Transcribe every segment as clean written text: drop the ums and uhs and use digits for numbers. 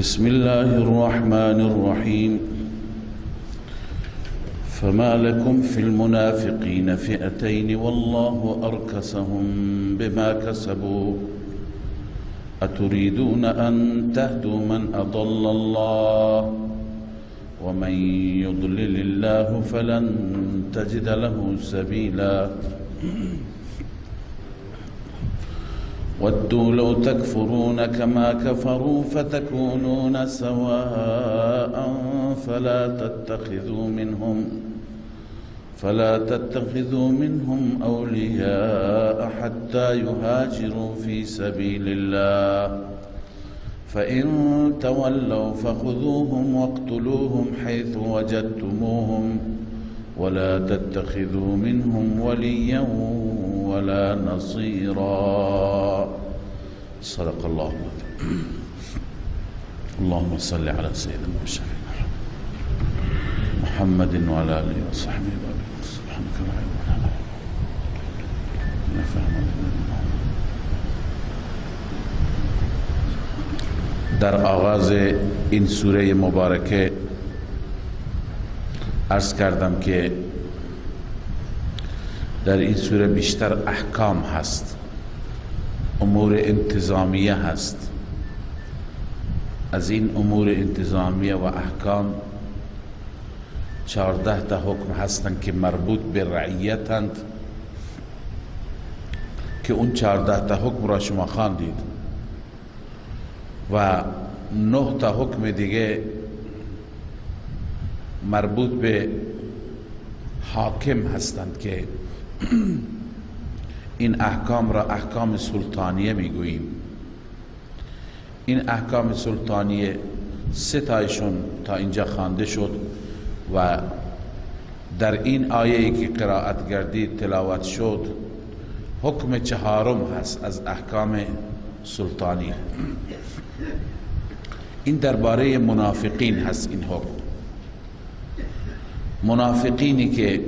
بسم الله الرحمن الرحيم. فما لكم في المنافقين فئتين والله أركسهم بما كسبوا أتريدون أن تهدوا من أضل الله ومن يضلل الله فلن تجد له سبيلا. ودوا لو تكفرون كما كفروا فتكونون سواء فلا تتخذوا منهم أولياء حتى يهاجروا في سبيل الله فإن تولوا فخذوهم واقتلوهم حيث وجدتموهم ولا تتخذوا منهم وليا ولا نصيرا. صدق الله. اللهم صل على سيدنا وشفيعنا محمد وعلى آله وصحبه وسلم. سبحانك لا علم لنا در آغاز این سوره مبارکه عرض کردم که در این سوره بیشتر احکام هست، امور انتظامیه هست. از این امور انتظامیه و احکام 14 تا حکم هستند که مربوط به رعیتند که اون 14 تا حکم را شما خواندید و 9 تا حکم دیگه مربوط به حاکم هستند که این احکام را احکام سلطانیه میگوییم. این احکام سلطانیه 3 تایشون تا اینجا خوانده شد و در این آیه‌ای که قرائت گردید تلاوت شد حکم 4 هست از احکام سلطانی. این درباره منافقین هست. این حکم منافقینی که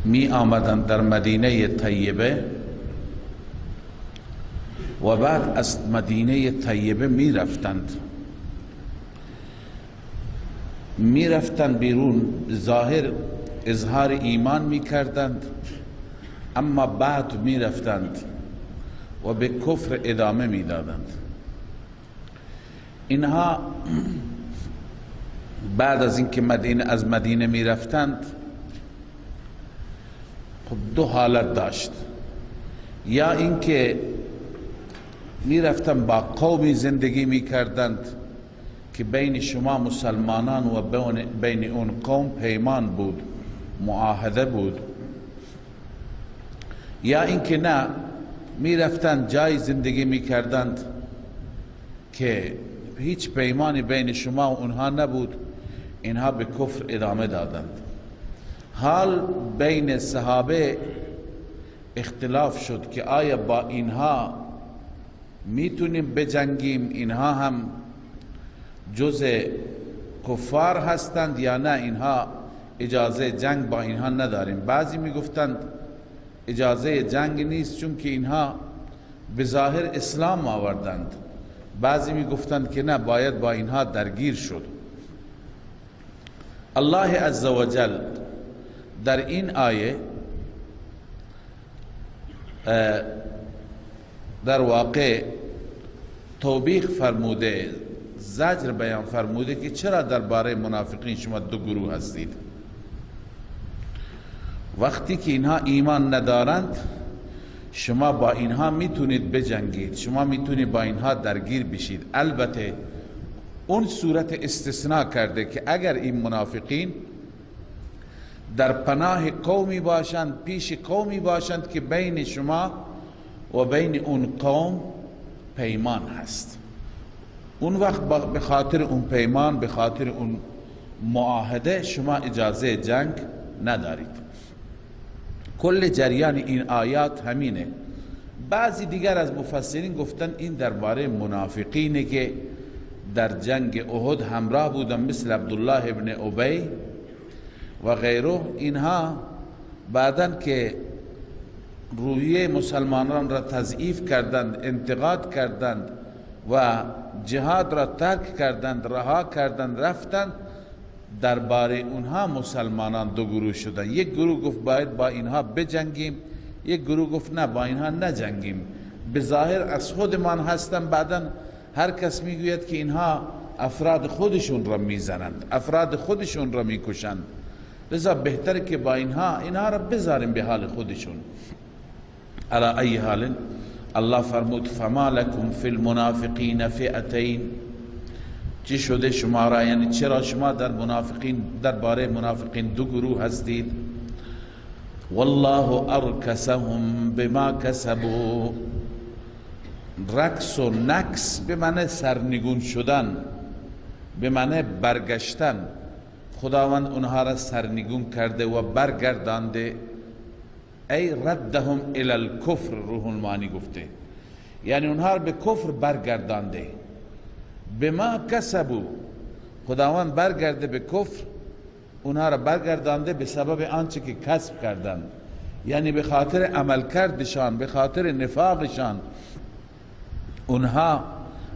می آمدند در مدینه طیبه و بعد از مدینه طیبه می رفتند بیرون، ظاهر اظهار ایمان می کردند، اما بعد می رفتند و به کفر ادامه می دادند. اینها بعد از اینکه از مدینه می رفتند خب دو حالت داشت: یا اینکه می رفتند با قومی زندگی می کردند که بین شما مسلمانان و بین اون قوم پیمان بود، معاهده بود، یا اینکه نه، می رفتند جای زندگی می کردند که هیچ پیمانی بین شما و اونها نبود، اینها به کفر ادامه دادند. حال بین صحابه اختلاف شد که آیا با اینها میتونیم بجنگیم، اینها هم جز کفار هستند یا نه، اینها اجازه جنگ با اینها نداریم. بعضی میگفتند اجازه جنگ نیست چون که اینها به ظاهر اسلام آوردند، بعضی میگفتند که نه، باید با اینها درگیر شد. الله عزوجل در این آیه در واقع توبیخ فرموده، زجر بیان فرموده که چرا درباره منافقین شما دو گروه هستید. وقتی که اینها ایمان ندارند شما با اینها میتونید بجنگید، شما میتونید با اینها درگیر بشید. البته اون صورت استثناء کرده که اگر این منافقین در پناه قومی باشند، پیش قومی باشند که بین شما و بین اون قوم پیمان هست، اون وقت به خاطر اون پیمان، به خاطر اون معاهده شما اجازه جنگ ندارید. کل جریان این آیات همینه. بعضی دیگر از مفسرین گفتن این درباره منافقینه که در جنگ احد همراه بودن، مثل عبدالله ابن ابی و غیره. اینها بعداً که روحیه مسلمانان را تضعیف کردند، انتقاد کردند، و جهاد را ترک کردند، رها کردند، رفتند، درباره اونها مسلمانان دو گروه شدند. یک گروه گفت باید با اینها بجنگیم، یک گروه گفت نه با اینها نجنگیم، به ظاهر از خودمان هستند، بعدا هر کس میگوید که اینها افراد خودشون را میزنند، افراد خودشون را میکشند، لذا بهتره که با اینها را بذاریم به حال خودشون. علی ای حال الله فرمود فما لکم فی المنافقین فئتین، چی شده شما را، یعنی چرا شما در منافقین، درباره منافقین دو گروه هستید؟ والله ارکسهم بما کسبوا، رکس و نکس به معنی سرنگون شدن، به معنی برگشتن. خداوند اونها را سرنگون کرده و برگردانده، ای ردهم الی الکفر، روح المعانی گفته، یعنی اونها را به کفر برگردانده. بما کسبو، خداوند برگرده به کفر، اونها را برگردانده به سبب آنچه که کسب کردند، یعنی به خاطر عملکردشان، به خاطر نفاقشان اونها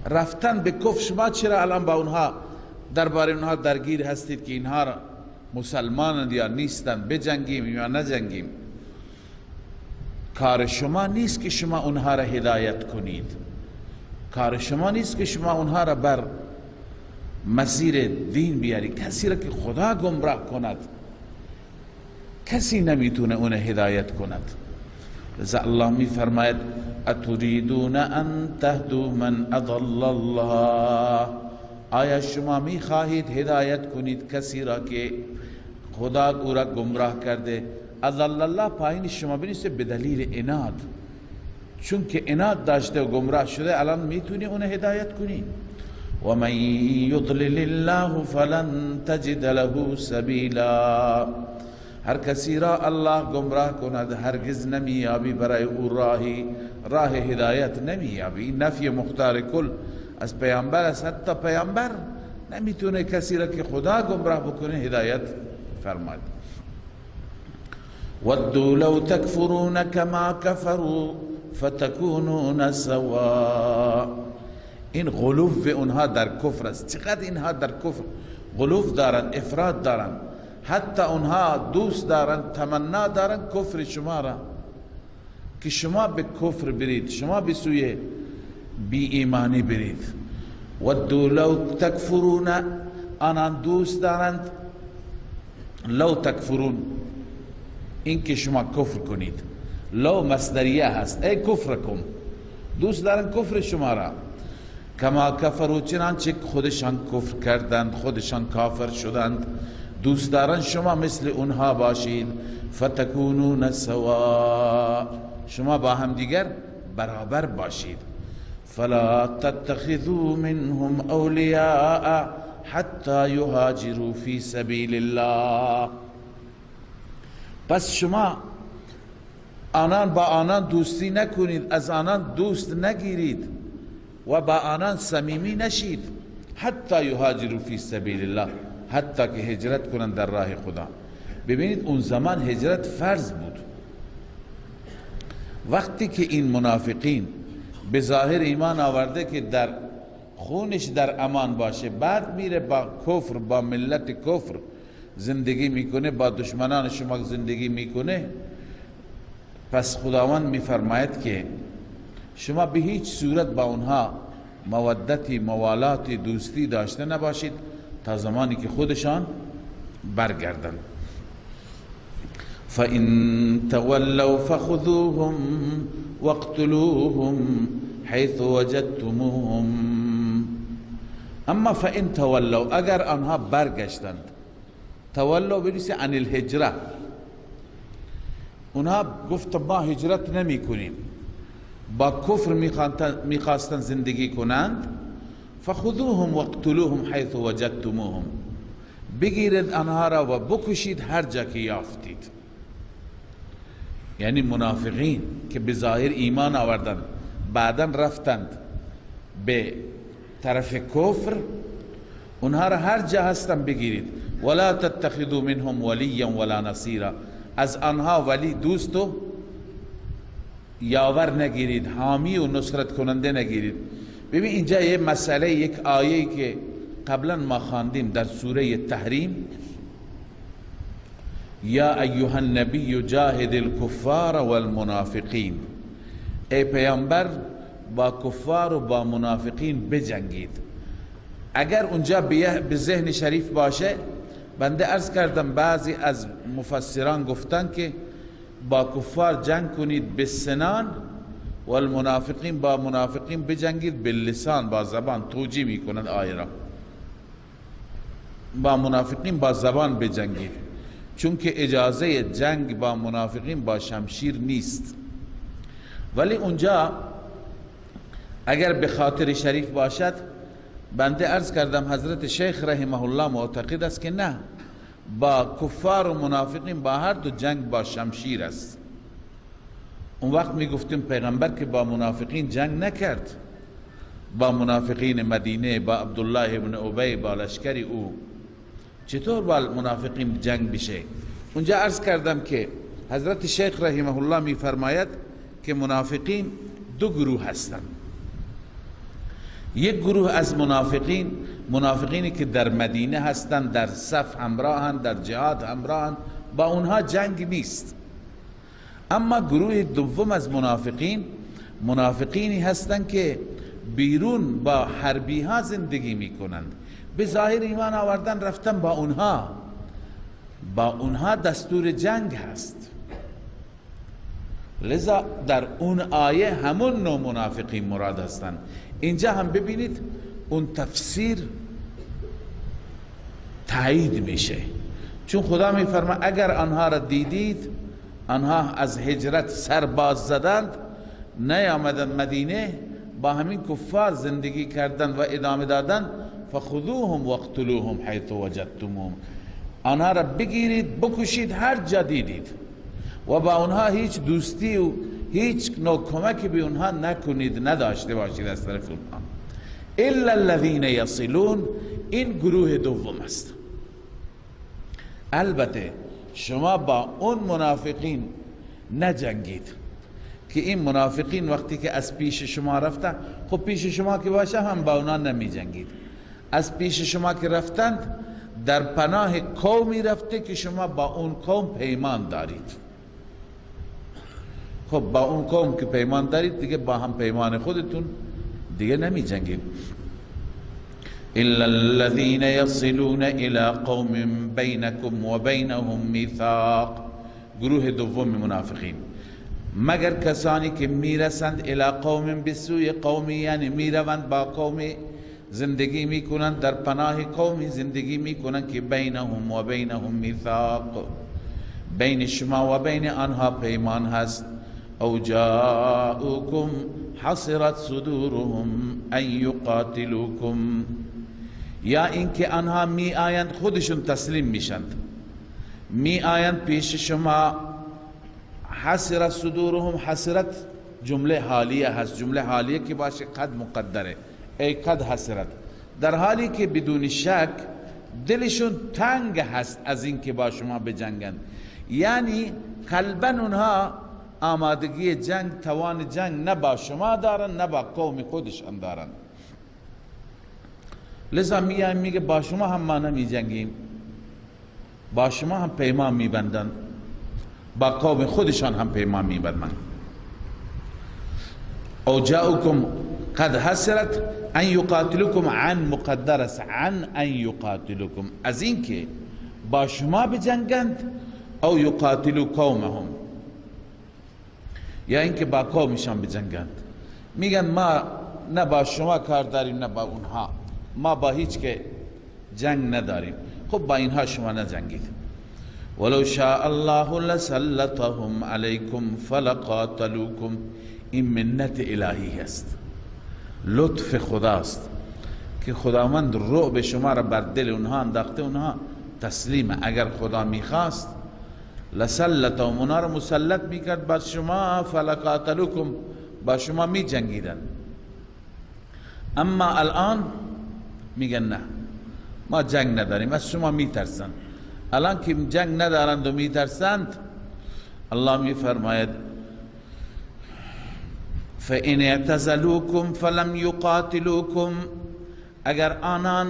رفتن به کفر. شما چرا الان با اونها درباره اونها درگیر هستید که اینها را مسلمانند یا نیستند، بجنگیم یا نجنگیم؟ کار شما نیست که شما اونها را هدایت کنید، کار شما نیست که شما اونها را بر مسیر دین بیاری. کسی را که خدا گمراه کند کسی نمیتونه اون هدایت کند. لذا الله می فرماید اتریدون ان تهدوا من اضل الله، آیا شما می خواهید هدایت کنید کسی را که خدا او را گمراه کرده؟ اضل الله پایین شما بنویسه به دلیل عناد، چون که عناد داشته و گمراه شده الان میتونی اون هدایت کنی. و من یضلل الله فلن تجد له سبیلا، هر کسی را الله گمراه کند هرگز نمیابی برای او راهی، راه هدایت نمیابی. نفی مختار کل از پیامبر است، حتی پیامبر نمیتونه کسی را که خدا گمراه بکنه هدایت فرماید. ودوا لو تکفرون کما کفروا فتکونون سوا، این غلو اونها در کفر است. چقدر اینها در کفر غلو دارند، افراد دارند، حتی اونها دوست دارند، تمنا دارند کفر شما را، که شما به کفر برید، شما به سوی بی ایمانی برید. ودوا لو تکفرون، آنان دوست دارند لو تکفرون، این که شما کفر کنید. لو مصدریه هست، ای کفرکم، دوست دارند کفر شما را. کما کفرو، چنانچه خودشان کفر کردند، خودشان کافر شدند، دوست دارند شما مثل اونها باشید. فتکونون سوا، شما با هم دیگر برابر باشید. فلا تتخذوا منهم اولیاء حتی یهاجروا فی سبیل الله، پس شما آنان با آنان دوستی نکنید، از آنان دوست نگیرید و با آنان صمیمی نشید. حتی یهاجروا فی سبیل الله، حتی که هجرت کنند در راه خدا. ببینید اون زمان هجرت فرض بود. وقتی که این منافقین به ظاهر ایمان آورده که در خونش در امان باشه، بعد میره با کفر، با ملت کفر زندگی میکنه، با دشمنان شما زندگی میکنه، پس خداوند میفرماید که شما به هیچ صورت با اونها مودتی، موالاتی، دوستی داشته نباشید تا زمانی که خودشان برگردند. فَإِن تَوَلَّوْا فَخُذُوهُمْ وَاقْتُلُوهُمْ حَيْثُ وَجَدْتُمُوهُمْ. اما فَإِن تَوَلَّوْا، اگر آنها برگشتند، تولوا بنویسه عن الهجره، اونها گفت ما هجرت نمی کنیم، با کفر میخواستن زندگی کنند، فخذوهم واقتلوهم حیث وجدتموهم، بگیرید آنها را و بکشید هر جا که یافتید. یعنی منافقین که به ظاهر ایمان آوردند، بعدا رفتند به طرف کفر، اونها را هر جا هستن بگیرید. ولا تتخذوا منهم ولیا ولا نصیرا، از آنها ولی، دوست و یاور نگیرید، حامی و نصرت کننده نگیرید. ببین اینجا یه مسئله، یک آیه که قبلا ما خواندیم در سوره تحریم، یا ایها النبی جاهد الکفار والمنافقین، ای پیامبر با کفار و با منافقین بجنگید. اگر اونجا به ذهن شریف باشه، بنده عرض کردم بعضی از مفسران گفتن که با کفار جنگ کنید به سنان و المنافقین با منافقین بجنگید باللسان، با زبان. توجیه میکنند آیه را، با منافقین با زبان بجنگید، چون که اجازه جنگ با منافقین با شمشیر نیست. ولی اونجا اگر به خاطر شریف باشد، بنده عرض کردم حضرت شیخ رحمه الله معتقد است که نه، با کفار و منافقین با هر دو جنگ با شمشیر است. اون وقت می گفتیم پیغمبر که با منافقین جنگ نکرد، با منافقین مدینه، با عبدالله ابن ابی، با لشکر او، چطور با منافقین جنگ بشه؟ اونجا عرض کردم که حضرت شیخ رحمه الله می فرماید که منافقین دو گروه هستند. یک گروه از منافقین، منافقینی که در مدینه هستند، در صف همراهند، در جهاد همراهند، با اونها جنگ نیست. اما گروه دوم از منافقین، منافقینی هستند که بیرون با حربی ها زندگی میکنند، به ظاهر ایمان آوردن، رفتن با اونها، با اونها دستور جنگ هست. لذا در اون آیه همون نوع منافقین مراد هستند. اینجا هم ببینید اون تفسیر تایید میشه، چون خدا میفرما اگر آنها را دیدید، آنها از هجرت سر باز زدند، نیامدند مدینه، با همین کفار زندگی کردند و ادامه دادند، فخذوهم واقتلوهم حیث وجدتموهم، آنها را بگیرید بکشید هر جا دیدید و با آنها هیچ دوستی و هیچ نوع کمکی به اونها نکنید، نداشته باشید از طرف اونها. الا الذین یصلون، این گروه دوم است. البته شما با اون منافقین نجنگید که این منافقین وقتی که از پیش شما رفتن، خب پیش شما که باشه هم با اونا نمی جنگید، از پیش شما که رفتند در پناه قومی رفته که شما با اون قوم پیمان دارید. خب با اون قوم که پیمان دارید دیگه با هم پیمان خودتون دیگه نمی جنگید. الا الذين يصلون الى قوم بينكم وبينهم ميثاق، گروه دوم منافقین، مگر کسانی که میرسند الى قوم، بسوی قومی، یعنی میروند با قومی زندگی میکنند، در پناه قومی زندگی میکنند که بینهم و بینهم میثاق، بین شما و بین آنها پیمان هست. او جاءوکم حصرت صدورهم ان یقاتلوکم، یا اینکه آنها می آیند خودشون تسلیم میشند، می آیند پیش شما. حصرت صدورهم، حصرت جمله حالیه هست، جمله حالیه که باشه قد مقدره، ای قد حسرت، در حالی که بدون شک دلشون تنگ هست از اینکه با شما بجنگند، یعنی قلبا اونها آمادگی جنگ، توان جنگ نه با شما دارن نه با قوم خودشان دارن. لذا میگه میگه با شما هم ما نمی جنگیم، با شما هم پیمان میبندن، با قوم خودشان هم پیمان میبندن. او جاؤکم قد حسرت ان یقاتلوکم، عن مقدر است، عن ان یقاتلوکم، از اینکه با شما بجنگند، او یقاتلو قومهم، یا اینکه با قومشان بجنگند. میگن ما نه با شما کار داریم نه با اونها، ما با هیچ که جنگ نداریم، خب با اینها شما نجنگید. ولو شاء الله لسلطهم علیکم فلقاتلوکم، این منت الهی است، لطف خداست که خداوند رعب شما را بر دل اونها انداخته، اونها تسلیم. اگر خدا میخواست لسلطهم، اونها را مسلط میکرد بر شما، فلقاتلوکم، با شما میجنگیدن. اما الان میگن نه ما جنگ نداریم، از شما میترسند. الان که جنگ ندارند و میترسند، الله میفرماید فإن اعتزلوكم فلم يقاتلوكم، اگر آنان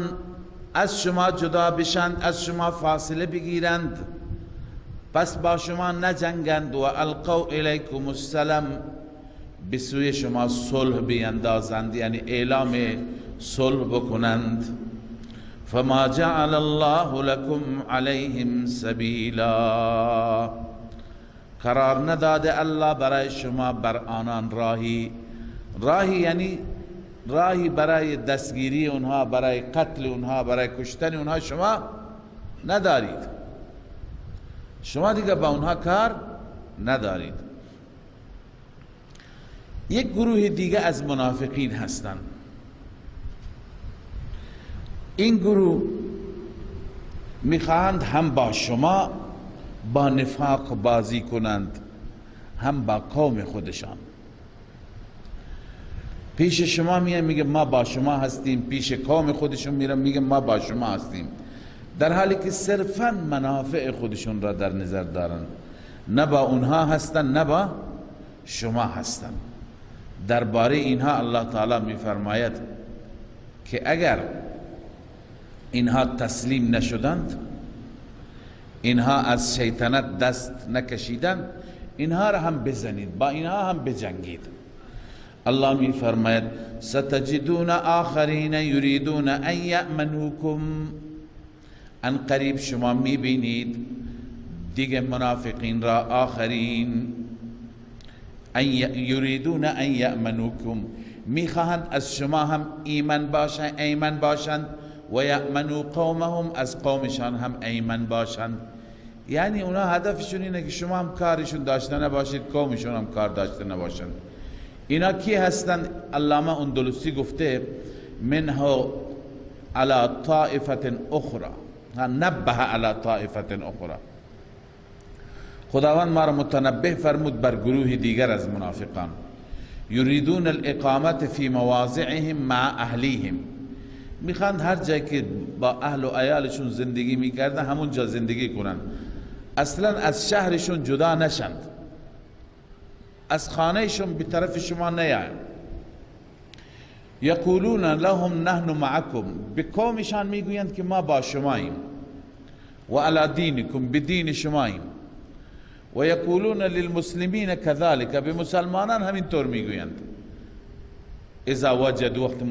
از شما جدا بشند، از شما فاصله بگیرند، پس با شما نجنگند، و القوا الیکم السلام، به سوی شما صلح بیندازند، یعنی اعلام صلح بکنند. فما جعل الله لكم علیهم سبیلا، قرار نداده الله برای شما بر آنان راهی. راهی یعنی راهی برای دستگیری اونها، برای قتل اونها، برای کشتن اونها شما ندارید، شما دیگه با اونها کار ندارید. یک گروه دیگه از منافقین هستند. این گروه میخواهند هم با شما با نفاق بازی کنند، هم با قوم خودشان. پیش شما میان میگه ما با شما هستیم، پیش قوم خودشون میرن میگه ما با شما هستیم، در حالی که صرفا منافع خودشون را در نظر دارن، نه با اونها هستن نه با شما هستن. درباره اینها الله تعالی میفرماید که اگر اینها تسلیم نشدند، اینها از شیطنت دست نکشیدند، اینها را هم بزنید، با اینها هم بجنگید. الله می فرماید ستجدون آخرین یریدون ان یأمنوکم، ان قریب شما می بینید دیگه منافقین را، آخرین ان یریدون ان یأمنوکم، میخواهند از شما هم ایمن باشند، ایمن باشند، و یأمنوا قومهم، از قومشان هم ایمن باشند. یعنی اونا هدفشون اینه که شما هم کارشون داشته نباشید، قومشون هم کار داشته نباشند. اینا کی هستند؟ علامه اندلسی گفته منه علی طائفة اخرى، نبه علی طائفة اخرى. خداوند ما را متنبه فرمود بر گروه دیگر از منافقان، یریدون الاقامت فی مواضعهم مع اهلیهم، میخوان هر جای که با اهل و عیالشون زندگی میکردن همونجا زندگی کنن، اصلا از شهرشون جدا نشند، از خانهشون به طرف شما نیاین. یقولون لهم نحن معکم، به قومشان میگویند که ما با شماییم، و علی دینکم، به دین شماییم. و یقولون للمسلمین كذلك، به مسلمانان همینطور میگویند. اذا وجدوا، وقت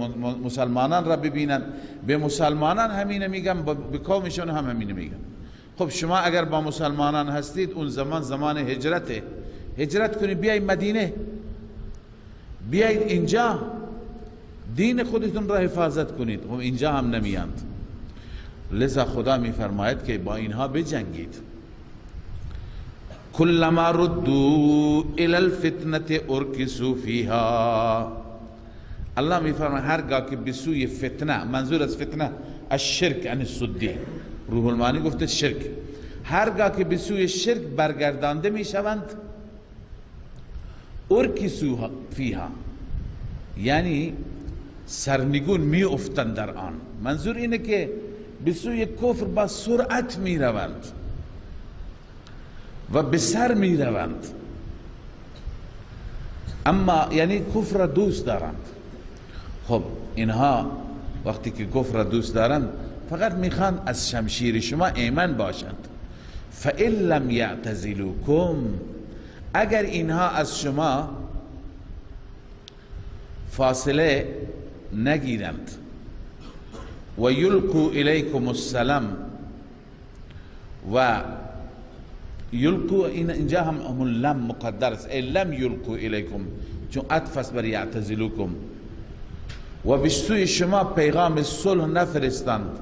مسلمانان را ببینند به مسلمانان همینه میگن، به قومشون هم همینه میگن. خب شما اگر با مسلمانان هستید اون زمان زمان هجرته، هجرت کنید بیایید مدینه، بیایید اینجا دین خودتون را حفاظت کنید. خب اینجا هم نمیاند. لذا خدا میفرماید که با اینها بجنگید. کلما ردوا الی الفتنه ارکسوا فیها، الله میفرماید هرگاه که به سوی فتنه، منظور از فتنه الشرک عن السدی، روح المانی گفته شرک، هرگاه که به سوی شرک برگردانده میشوند، ارکسوا فیها، یعنی سرنگون می افتند در آن. منظور اینه که به سوی کفر با سرعت می روند و به سر می روند، اما یعنی کفر را دوست دارند. خب اینها وقتی که کفر را دوست دارند فقط میخوان از شمشیر شما ایمن باشند. فإن لم یعتزلوکم، اگر اینها از شما فاصله نگیرند، و یلقوا الیکم السلام، و یلقوا اینجا هم لم مقدر است، ای لم یلقوا الیکم، چون عطف است بر یعتزلوکم، و به سوی شما پیغام صلح نفرستند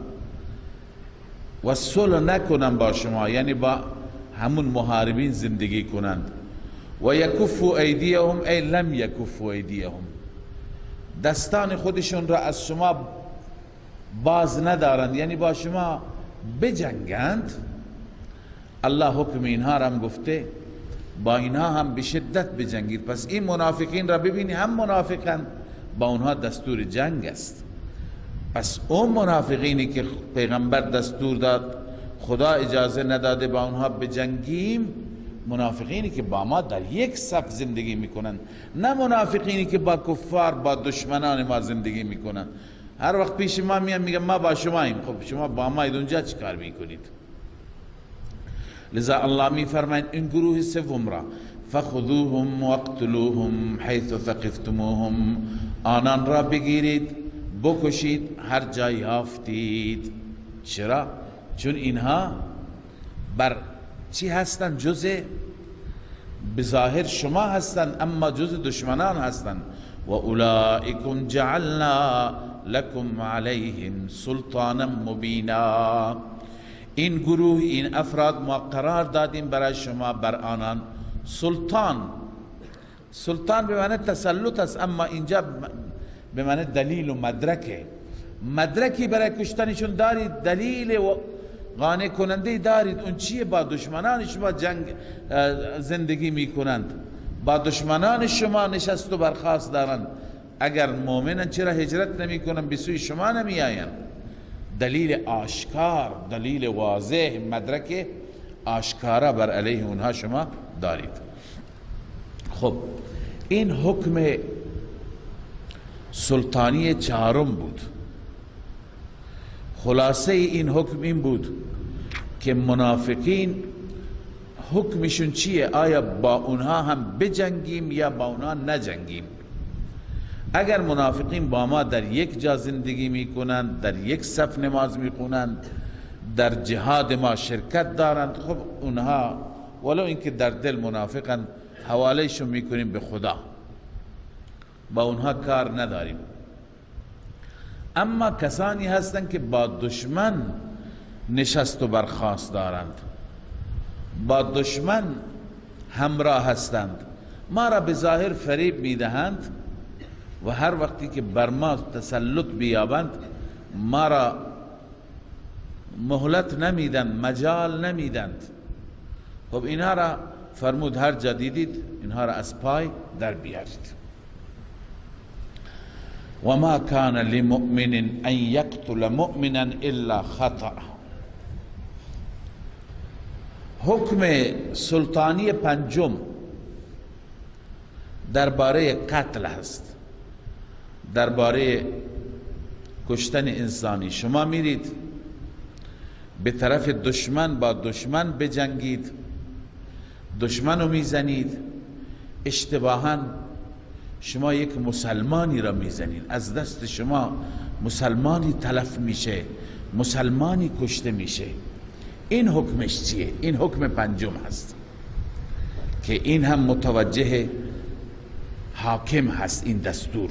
و صلح نکنند با شما، یعنی با همون محاربین زندگی کنند. و یکفوا ایدیهم، ای لم یکفوا ایدیهم، دستان خودشون را از شما باز ندارند، یعنی با شما بجنگند. الله حکم اینها را هم گفته با اینها هم به شدت بجنگید. پس این منافقین را ببینی هم منافقند، با اونها دستور جنگ است. پس اون منافقینی که پیغمبر دستور داد، خدا اجازه نداده با اونها بجنگیم، منافقینی که با ما در یک صف زندگی میکنند، نه منافقینی که با کفار، با دشمنان ما زندگی میکنند. هر وقت پیش ما میان میگن ما با شماییم. خب شما با ما اونجا چی کار میکنید؟ لذا الله میفرماید این گروه سوم را فخذوهم واقتلوهم حیث ثقفتموهم، آنان را بگیرید بکشید هر جای یافتید. چرا؟ چون اینها بر چی هستند؟ جز بظاهر شما هستند اما جز دشمنان هستند. و اولئکم جعلنا لکم علیهم سلطانا مبینا، این گروه، این افراد ما قرار دادیم برای شما بر آنان سلطان. سلطان به معنی تسلط است، اما اینجا به معنی دلیل و مدرکه. مدرکی برای کشتنشون دارید، دلیل و قانع کننده دارید. اون چیه؟ با دشمنان شما جنگ زندگی میکنند، با دشمنان شما نشست و برخاست دارند. اگر مؤمنن چرا هجرت نمیکنن، به سوی شما نمیآیند؟ دلیل آشکار، دلیل واضح، مدرک آشکارا بر علیه اونها شما دارید. خب این حکم سلطانی چهارم بود. خلاصه این حکم این بود که منافقین حکمشون چیه؟ آیا با اونها هم بجنگیم یا با اونها نجنگیم؟ اگر منافقین با ما در یک جا زندگی میکنند، در یک صف نماز میخونند، در جهاد ما شرکت دارند، خب اونها ولو اینکه در دل منافقند حوالهشون میکنیم به خدا، با اونها کار نداریم. اما کسانی هستند که با دشمن نشست و برخاست دارند، با دشمن همراه هستند، ما را به ظاهر فریب میدهند و هر وقتی که بر ما تسلط بیابند ما را مهلت نمیدند، مجال نمیدند. خب اینها را فرمود هر جا دیدید اینها را از پای در بیارید. و ما کان لمؤمن ان یقتل مؤمنا الا خطأ. حکم سلطانی پنجم درباره قتل هست، درباره کشتن انسانی. شما میرید به طرف دشمن، با دشمن بجنگید، دشمن رو میزنید، اشتباهاً شما یک مسلمانی را میزنید، از دست شما مسلمانی تلف میشه، مسلمانی کشته میشه. این حکمش چیه؟ این حکم پنجم هست که این هم متوجه حاکم هست. این دستور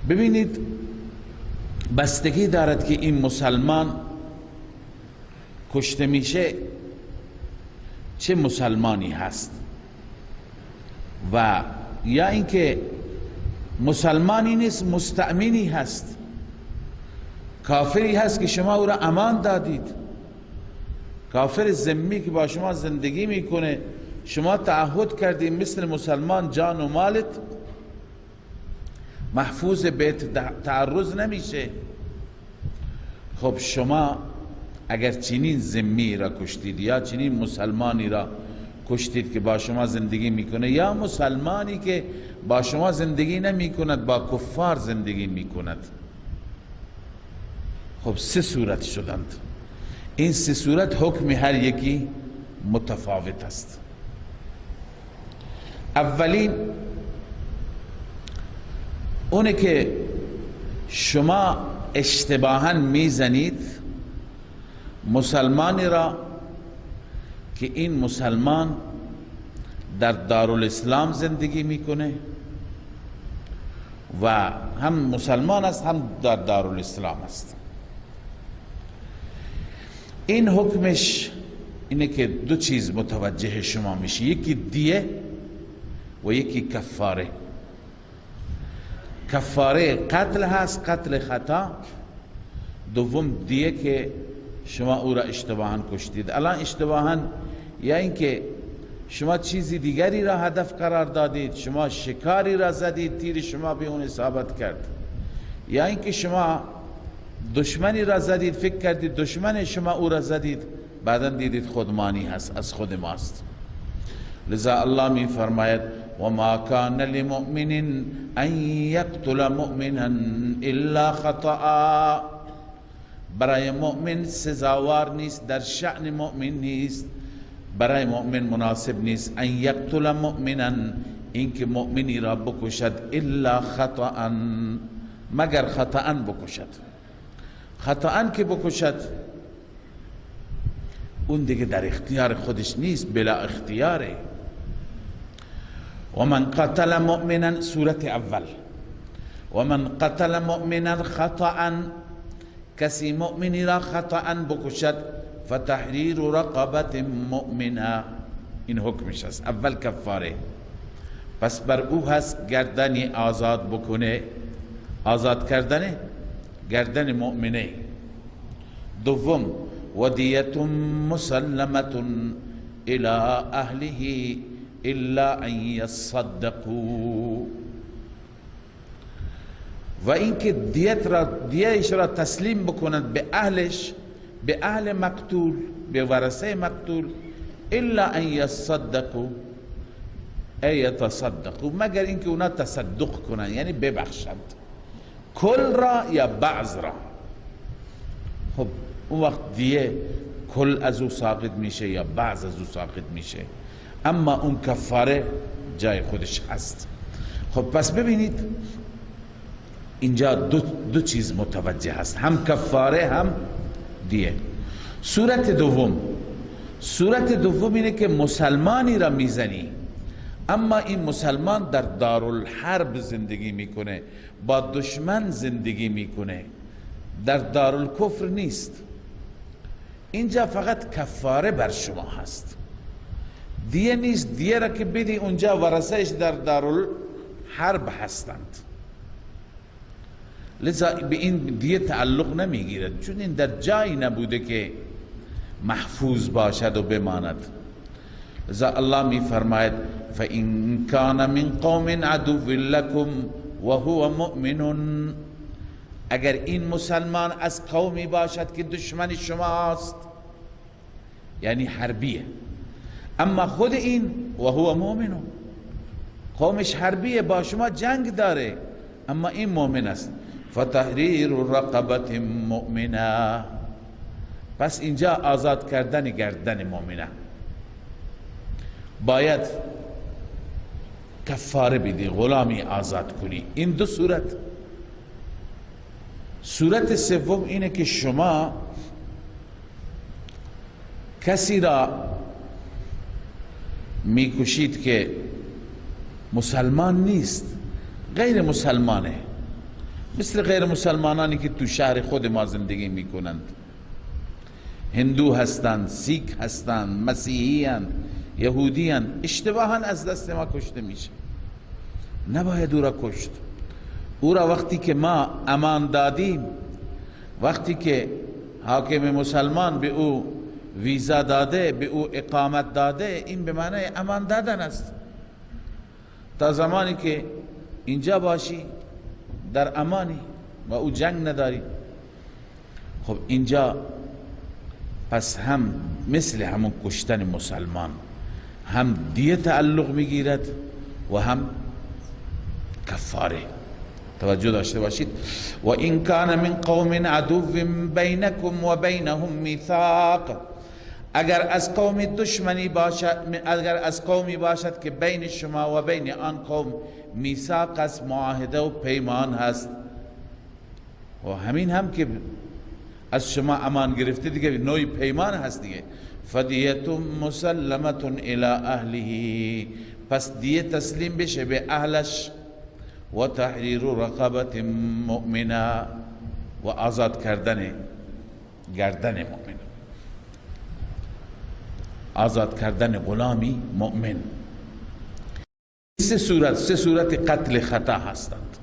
ببینید بستگی دارد که این مسلمان کشته میشه چه مسلمانی هست، و یا اینکه مسلمانی نیست، مستأمنی هست، کافری هست که شما او را امان دادید، کافر ذمی که با شما زندگی میکنه، شما تعهد کردید مثل مسلمان جان و مالت محفوظ، به تعرض نمیشه. خب شما اگر چنین ذمی را کشتید یا چنین مسلمانی را کشتید که با شما زندگی میکنه، یا مسلمانی که با شما زندگی نمیکند، با کفار زندگی میکند، خب سه صورت شدند. این سه صورت حکم هر یکی متفاوت است. اولین اونه که شما اشتباهاً میزنید مسلمانی را که این مسلمان در دارالاسلام زندگی میکنه و هم مسلمان است هم در دارالاسلام است. این حکمش اینه که دو چیز متوجه شما میشه، یکی دیه و یکی کفاره. کفاره قتل هست، قتل خطا. دوم دیه که شما او را اشتباهاً کشتید. الان اشتباهاً یا اینکه شما چیزی دیگری را هدف قرار دادید، شما شکاری را زدید، تیر شما به اون اصابت کرد، یا اینکه شما دشمنی را زدید، فکر کردید دشمن شما او را زدید، بعدا دیدید خودمانی هست، از خود ماست. لذا الله می فرماید و ما کان لمؤمن ان یقتل مؤمنا الا خطأ. برای مؤمن سزاوار نیست، در شأن مؤمن نیست، برای مؤمن مناسب نیست ان یقتل مؤمنا، اینکه مؤمنی را بکشد، الا خطأ، مگر خطأ بکشد. خطأ که بکشد اون دیگه در اختیار خودش نیست، بلا اختیاره. و من قتل مؤمنا، صورت اول، و من قتل مؤمنا خطأ، کسی مؤمنی را خطأ بکشد، فتحریر رقبت مؤمنه، این حکمش است. اول کفاره، پس بر او هست گردنی آزاد بکنه، آزاد کردن گردن مؤمنه. دوم ودیت مسلمة الى اهله الا ان یصدقوا، و اینکه دیت را، دیهش را تسلیم بکند به اهلش، به اهل مقتول، به ورثه مقتول، الا ان یصدقوا، ای یتصدقوا، مگر اینکه اونا تصدق کنند، یعنی ببخشند کل را یا بعض را. خب اون وقت دیه کل از او ساقط میشه یا بعض از او ساقط میشه، اما اون کفاره جای خودش هست. خب پس ببینید اینجا دو چیز متوجه هست، هم کفاره هم دیه. صورت دوم، صورت دوم اینه که مسلمانی را میزنی، اما این مسلمان در دارالحرب زندگی میکنه، با دشمن زندگی میکنه، در دارالکفر نیست. اینجا فقط کفاره بر شما هست، دیه نیست. دیه را که بدی اونجا ورثه‌اش در دارالحرب هستند، لذا به این دیه تعلق نمیگیرد، چون این در جایی نبوده که محفوظ باشد و بماند. لذا الله می فرماید فَإِنْ كَانَ مِنْ قَوْمٍ عَدُوٍّ لَكُمْ وَهُوَ مُؤْمِنٌ، اگر این مسلمان از قومی باشد که دشمن شماست، یعنی حربیه، اما خود این وهو مؤمن، قومش حربیه، با شما جنگ داره، اما این مؤمن است، فتحریر رقبت مؤمنه، پس اینجا آزاد کردن گردن مؤمنه، باید کفاره بدی، غلامی آزاد کنی. این دو صورت. صورت سوم اینه که شما کسی را میکشید که مسلمان نیست، غیر مسلمانه، مثل غیر مسلمانانی که تو شهر خود ما زندگی میکنند، هندو هستند، سیک هستند، مسیحی هستند، یهودی هستند، اشتباها از دست ما کشته میشه. نباید او را کشت. او را وقتی که ما امان دادیم، وقتی که حاکم مسلمان به او ویزا داده، به او اقامت داده، این به معنای امان دادن است. تا زمانی که اینجا باشی در امانی و او جنگ نداری. خب اینجا پس هم مثل همون کشتن مسلمان، هم دیه تعلق میگیرد و هم کفاره. توجه داشته باشید. و این کان من قوم عدو بینکم و بینهم میثاق، اگر از قوم دشمنی باشد، اگر از قومی باشد که بین شما و بین آن قوم میثاق است، معاهده و پیمان هست، و همین هم که از شما امان گرفته دیگه نوعی پیمان هست دیگه. فدیه مسلمة الی اهله، پس دیه تسلیم بشه به اهلش، و تحریر رقبت مؤمنه، و آزاد کردن گردن مؤمن، آزاد کردن غلامی مؤمن. سه صورت، سه صورت قتل خطا هستند.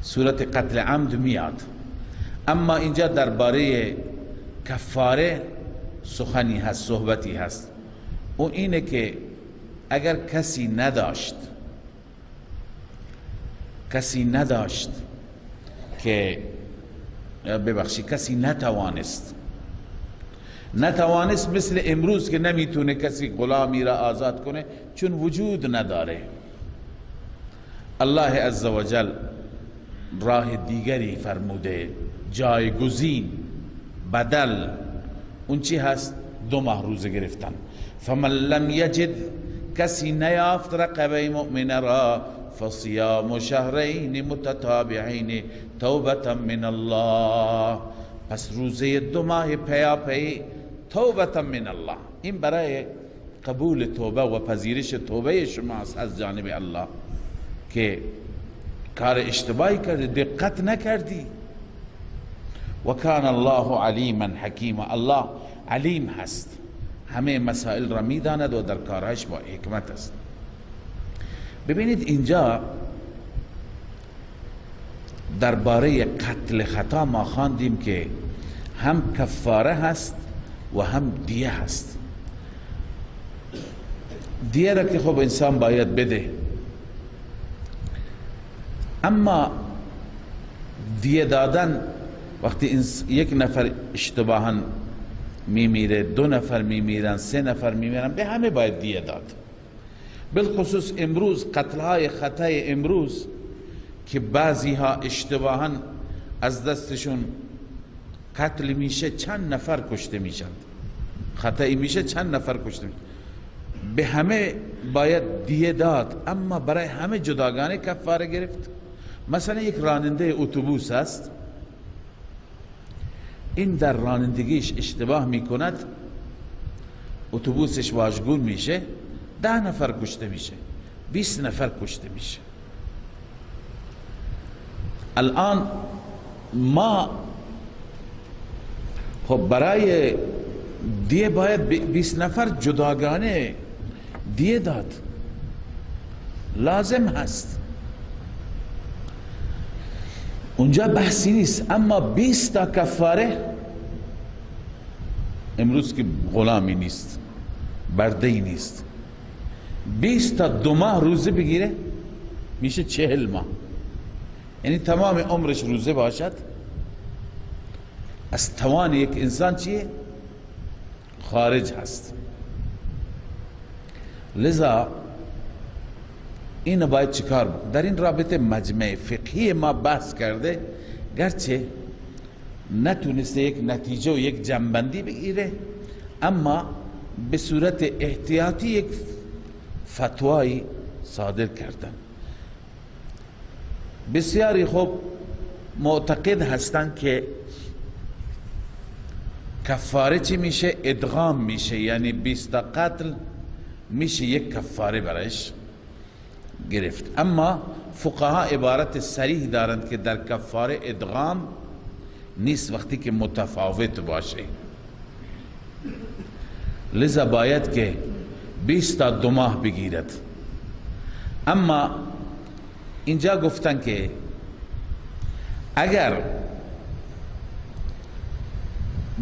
صورت قتل عمد میاد، اما اینجا درباره کفاره سخنی هست، صحبتی هست. او اینه که اگر کسی نداشت، کسی نداشت که ببخشید کسی نتوانست نتوانست مثل امروز که نمیتونه کسی غلامی را آزاد کنه چون وجود نداره. الله عزوجل راه دیگری فرموده، جایگزین، بدل. اون چی هست؟ 2 ماه روزه گرفتن. فمن لم یجد، کسی نیافت رقبه مؤمن را، فصیام شهرین متتابعین توبة من الله، پس روزه 2 ماه پیاپی توبة من الله، این برای قبول توبه و پذیرش توبه شماست از جانب الله که کار اشتباهی کردی، دقت نکردی. و کان الله علیما حکیما، الله علیم هست، همه مسائل را میداند و در کارهاش با حکمت است. ببینید اینجا درباره قتل خطا ما خواندیم که هم کفاره هست و هم دیه هست. دیه را که خب انسان باید بده، اما دیه دادن وقتی یک نفر اشتباها میمیره، 2 نفر میمیرن، 3 نفر میمیرن، به همه باید دیه داد. بالخصوص امروز قتلهای خطای امروز که بعضی ها اشتباها از دستشون قتل میشه، چند نفر کشته میشن، خطایی میشه چند نفر کشته میشن، به همه باید دیه داد، اما برای همه جداگانه کفاره گرفت. مثلا یک راننده اتوبوس است، این در رانندگیش اشتباه میکند، اتوبوسش واژگون میشه، 10 نفر کشته میشه، 20 نفر کشته میشه. الان ما خب برای دیه باید 20 نفر جداگانه دیه داد، لازم هست، اونجا بحثی نیست. اما 20 تا کفاره امروز که غلامی نیست، برده‌ای نیست، 20 تا 2 ماه روزه بگیره میشه 40 ماه، یعنی تمام عمرش روزه باشد. از توان یک انسان چیه؟ خارج هست. لذا این باید چیکار بکنه؟ در این رابطه مجمع فقهی ما بحث کرده، گرچه نتونسته یک نتیجه و یک جنبندی بگیره، اما به صورت احتیاطی یک فتوایی صادر کردن. بسیاری خب معتقد هستند که کفاره چی میشه؟ ادغام میشه، یعنی 20 قتل میشه یک کفاره برایش گرفت. اما فقها عبارت صریح دارند که در کفاره ادغام نیست وقتی که متفاوت باشه، لذا باید که 20 تا 2 ماه بگیرد. اما اینجا گفتن که اگر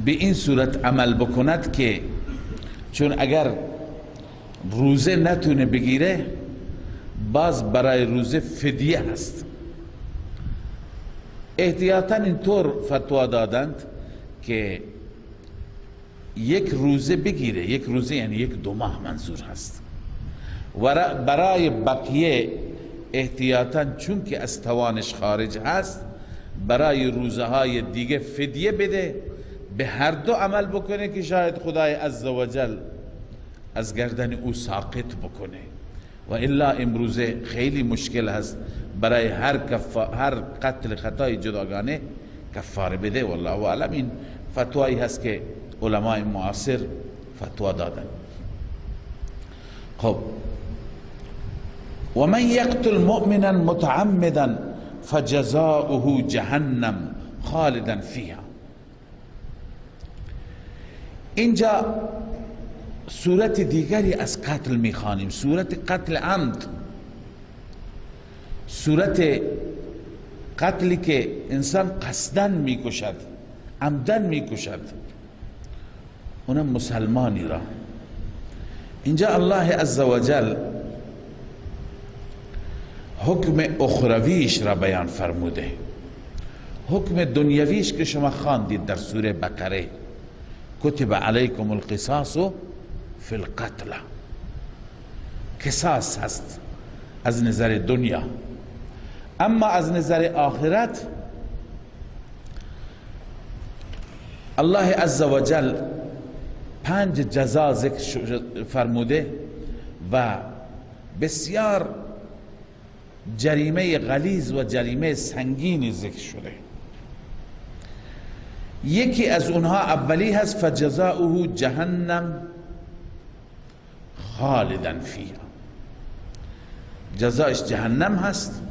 به این صورت عمل بکند که چون اگر روزه نتونه بگیره، باز برای روزه فدیه هست. احتیاطاً اینطور فتوا دادند که یک روزه بگیره، یک روزه یعنی 1-2 ماه منظور هست، و برای بقیه احتیاطاً چون که از توانش خارج هست برای روزه های دیگه فدیه بده، به هر دو عمل بکنه که شاید خدای عزوجل از گردن او ساقط بکنه. و الا امروزه خیلی مشکل هست برای هر قتل خطای جداگانه کفاره بده. والله اعلم. این فتوایی هست که علمای معاصر فتوا دادن. خب و من یقتل مؤمنا متعمدا فجزاؤه جهنم خالدا فیها. اینجا صورت دیگری از قتل میخوانیم، صورت قتل عمد، صورت قتلی که انسان قصداً میکشد، عمداً میکشد، اونم مسلمانی را. اینجا الله عزوجل حکم اخرویش را بیان فرموده. حکم دنیویش که شما خواندید در سوره بقره، کتب علیکم القصاص فی القتل، قصاص هست از نظر دنیا. اما از نظر آخرت الله عزوجل 5 جزا ذکر فرموده و بسیار جریمه غلیظ و جریمه سنگینی ذکر شده. یکی از اونها اولی هست، فجزاؤه جهنم خالدا فیها، جزایش جهنم هست.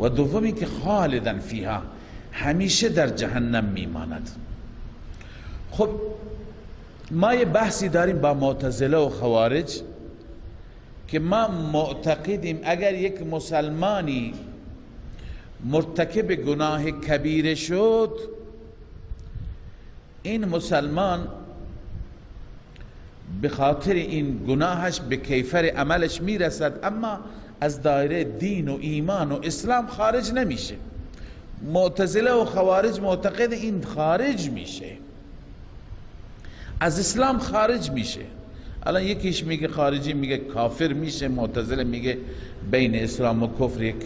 و دومی که خالدا فیها، همیشه در جهنم میماند. خب ما یه بحثی داریم با معتزله و خوارج که ما معتقدیم اگر یک مسلمانی مرتکب گناه کبیره شد، این مسلمان به خاطر این گناهش به کیفر عملش میرسد، اما از دایره دین و ایمان و اسلام خارج نمیشه. معتزله و خوارج معتقد این خارج میشه، از اسلام خارج میشه. الان یکیش میگه خارجی، میگه کافر میشه، معتزله میگه بین اسلام و کفر یک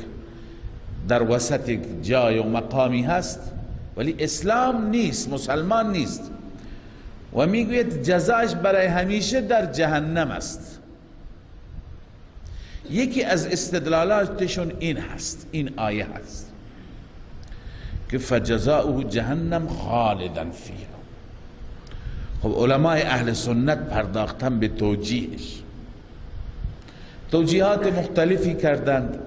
در وسط یک جای و مقامی هست، ولی اسلام نیست، مسلمان نیست، و میگوید جزاش برای همیشه در جهنم است. یکی از استدلالاتشون این هست، این آیه هست که فجزاؤه جهنم خالدا فیها. خب علمای اهل سنت پرداختن به توجیهش، توجیهات مختلفی کردند.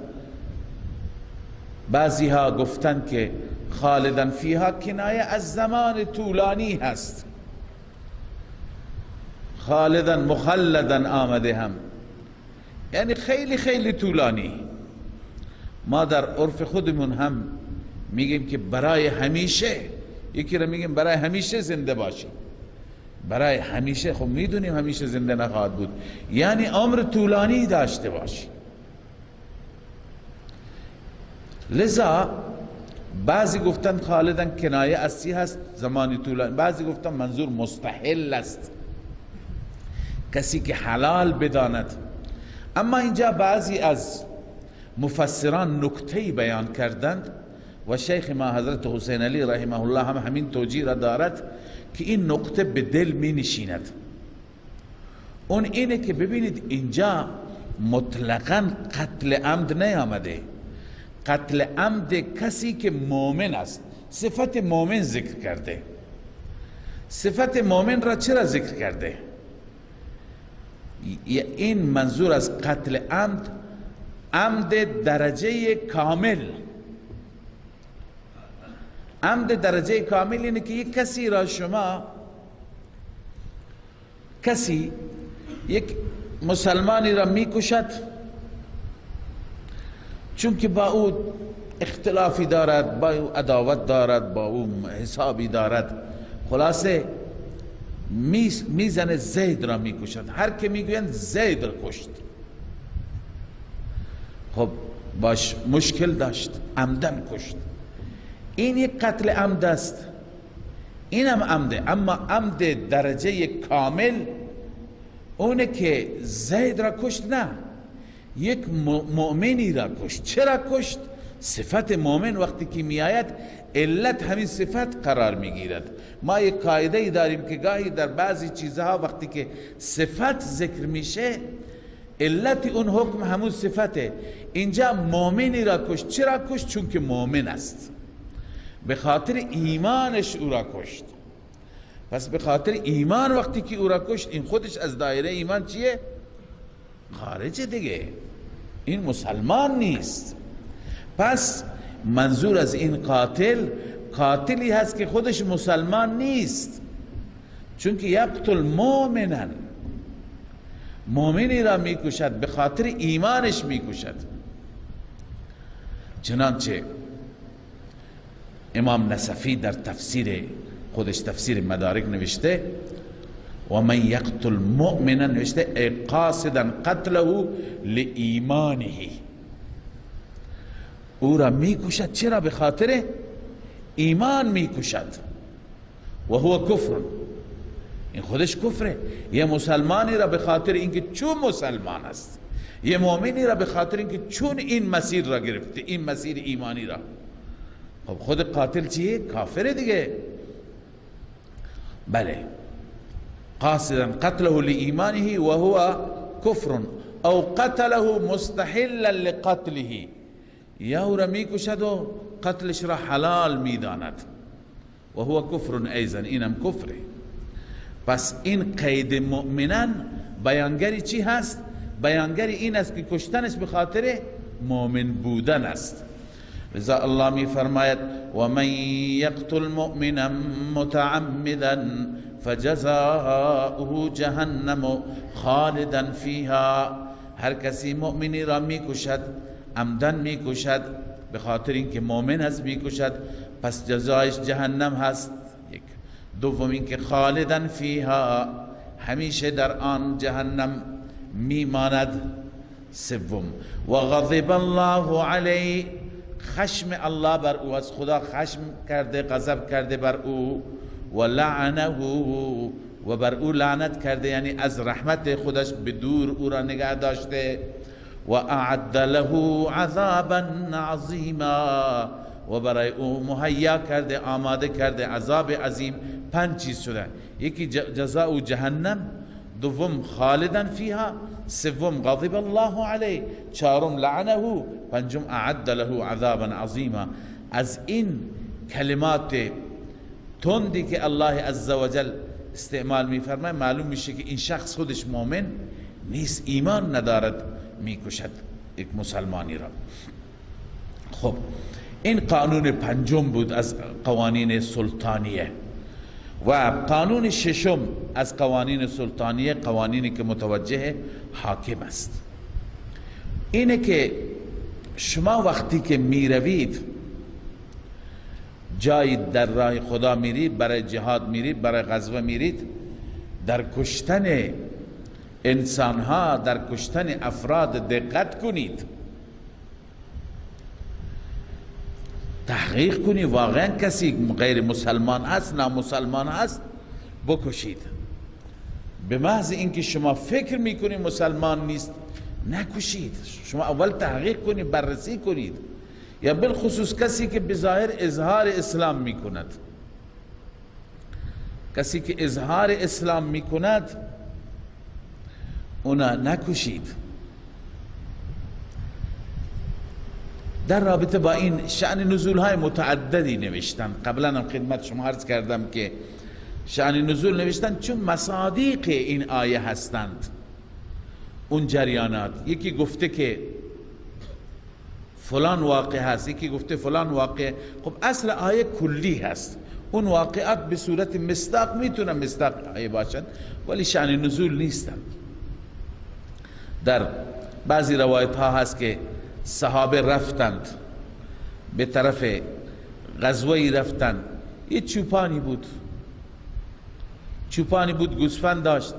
بعضی ها گفتند که خالدا فیها کنایه از زمان طولانی هست، خالدا مخلدا آمده هم، یعنی خیلی خیلی طولانی. ما در عرف خودمون هم میگیم که برای همیشه، یکی را میگیم برای همیشه زنده باشی، برای همیشه. خب میدونیم همیشه زنده نخواهد بود، یعنی عمر طولانی داشته باشی. لذا بعضی گفتن خالدن کنایه اصلی هست، زمانی طولانی. بعضی گفتن منظور مستحل است، کسی که حلال بداند. اما اینجا بعضی از مفسران نکته‌ای بیان کردند و شیخ ما حضرت حسین علی رحمه الله هم همین توجیه را دارد که این نقطه به دل می نشیند. اون اینه که ببینید اینجا مطلقاً قتل عمد نیامده، قتل عمد کسی که مؤمن است، صفت مؤمن ذکر کرده. صفت مؤمن را چرا ذکر کرده؟ این منظور از قتل عمد، عمد درجه کامل. عمد درجه کامل اینه که یک کسی را شما، کسی یک مسلمانی را میکشد چون که با او اختلافی دارد، با او عداوت دارد، با او حسابی دارد، خلاصه میزنه زید را میکشد. هر که میگویند زید را کشت، خب باش مشکل داشت، عمدن کشت. این یک قتل عمد است، اینم عمده، اما عمد درجه کامل اونه که زید را کشت نه، یک مؤمنی را کشت. چرا کشت؟ صفت مؤمن وقتی که میآید علت همین صفت قرار میگیرد. ما یک قاعده ای داریم که گاهی در بعضی چیزها وقتی که صفت ذکر میشه علت اون حکم همون صفته. اینجا مؤمنی را کشت، چرا کشت؟ چون که مؤمن است، به خاطر ایمانش او را کشت. پس به خاطر ایمان وقتی که او را کشت، این خودش از دایره ایمان چیه؟ خارج دیگه، این مسلمان نیست. پس منظور از این قاتل، قاتلی هست که خودش مسلمان نیست، چون که یقتل مؤمنا، مؤمنی را میکشد، به خاطر ایمانش میکشد. چنانچه امام نصفی در تفسیر خودش، تفسیر مدارک نوشته، و من یقتل مؤمنا، نوشته ای قاصدا قتله لایمانه، او را میکشد چرا؟ به خاطر ایمان میکشد. و هو کفر، این خودش کفره. یه مسلمانی را به خاطر اینکه چون مسلمان است، یه مؤمنی را به خاطر اینکه چون این مسیر را گرفته، این مسیر ایمانی را، خب خود قاتل چیه؟ کافره دیگه. بله، قاصدا قتله لإیمانه وهو کفر او قتله مستحلا لقتله، یا او را میکشد و قتلش را حلال میداند، و هو کفر ایضا، اینم کفره. پس این قید مؤمنان بیانگری چی هست؟ بیانگری این است که کشتنش به خاطر مؤمن بودن است. لذا الله می فرماید و من یقتل مؤمنا متعمدا فجزاؤه جهنم خالدا فیها. هر کسی مؤمنی را میکشد، عمدن میکشد، به خاطر اینکه مؤمن است میکشد، پس جزایش جهنم هست. یک. دوم اینکه خالدا فیها، همیشه در آن جهنم میماند. سوم و غضب الله علیه، خشم الله بر او، از خدا خشم کرده، غضب کرده بر او، و لعنه، و بر او لعنت کرده، یعنی از رحمت خودش به دور او را نگه داشته، و اعد له عذابا عظیما، و برای او مهیا کرده، آماده کرده عذاب عظیم. پنج چیز شده: یکی جزاء جهنم، دوم خالدا فیها، سوم غضب الله علیه، چهارم لعنه، پنجم اعد له عذابا عظیما. از این کلمات تندی که الله عزوجل استعمال میفرماید معلوم میشه که این شخص خودش مؤمن نیست، ایمان ندارد، میکشد یک مسلمانی را. خب این قانون پنجم بود از قوانین سلطانیه. و قانون ششم از قوانین سلطانیه، قوانینی که متوجه حاکم است، اینه که شما وقتی که میروید جایی در راه خدا میرید، برای جهاد میرید، برای غزوه میرید، در کشتن انسانها، در کشتن افراد دقت کنید، تحقیق کنید واقعا کسی غیر مسلمان هست، نامسلمان هست، بکشید. به محض اینکه شما فکر میکنید مسلمان نیست، نکشید. شما اول تحقیق کنید، بررسی کنید، یا بالخصوص کسی که بظاهر اظهار اسلام میکند، کسی که اظهار اسلام میکند اونا نکشید. در رابطه با این شأن نزول های متعددی نوشتن، قبلا هم خدمت شما عرض کردم که شأن نزول نوشتن چون مصادیق این آیه هستند اون جریانات. یکی گفته که فلان واقع هست، یکی گفته فلان واقع. خب اصل آیه کلی هست، اون واقعات به صورت مصداق میتونه مصداق آیه باشد، ولی شأن نزول نیستند. در بعضی روایت ها هست که صحابه رفتند به طرف غزوه‌ای رفتند، یه چوپانی بود، چوپانی بود، گوسفند داشت.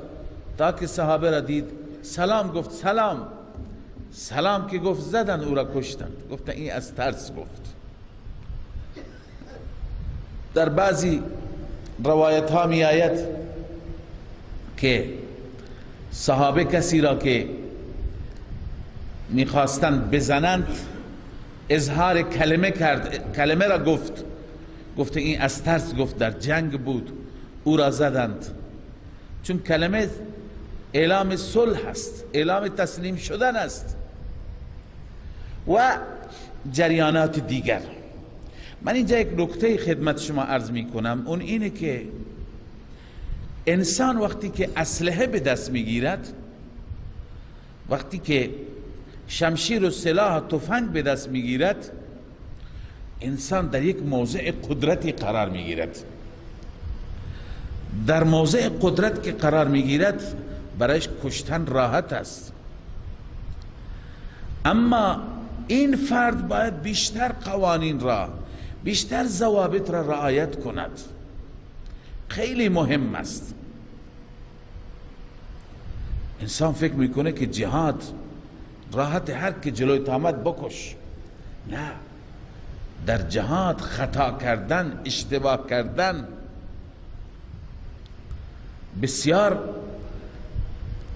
تا که صحابه را دید سلام گفت، سلام سلام که گفت زدن او را کشتند. گفتن این از ترس گفت. در بعضی روایت ها می آید که صحابه کسی را که میخواستند بزنند اظهار کلمه کرد، کلمه را گفت، گفت این از ترس گفت، در جنگ بود، او را زدند. چون کلمه اعلام صلح است، اعلام تسلیم شدن است و جریانات دیگر. من اینجا یک نکته خدمت شما عرض می کنم، اون اینه که انسان وقتی که اسلحه به دست میگیرد، وقتی که شمشیر و سلاح و تفنگ به دست میگیرد، انسان در یک موضع قدرتی قرار میگیرد. در موضع قدرت که قرار میگیرد برایش کشتن راحت است. اما این فرد باید بیشتر قوانین را، بیشتر ضوابط را رعایت کند. خیلی مهم است. انسان فکر میکنه که جهاد راحت، هر که جلوی آمد بکش. نه، در جهاد خطا کردن، اشتباه کردن، بسیار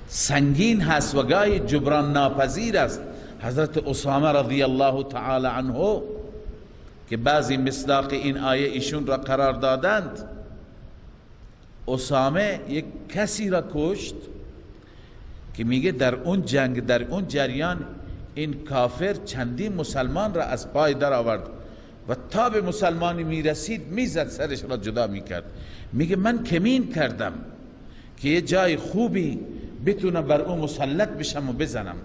سنگین هست و گاهی جبران ناپذیر است. حضرت اسامه رضی الله تعالی عنه که بعضی مصداق این آیه ایشون را قرار دادند، اسامه یک کسی را کشت که میگه در اون جنگ، در اون جریان، این کافر چندین مسلمان را از پای در آورد و تا به مسلمانی میرسید میزد سرش را جدا میکرد. میگه من کمین کردم که یه جای خوبی بتونم بر اون مسلط بشم و بزنم،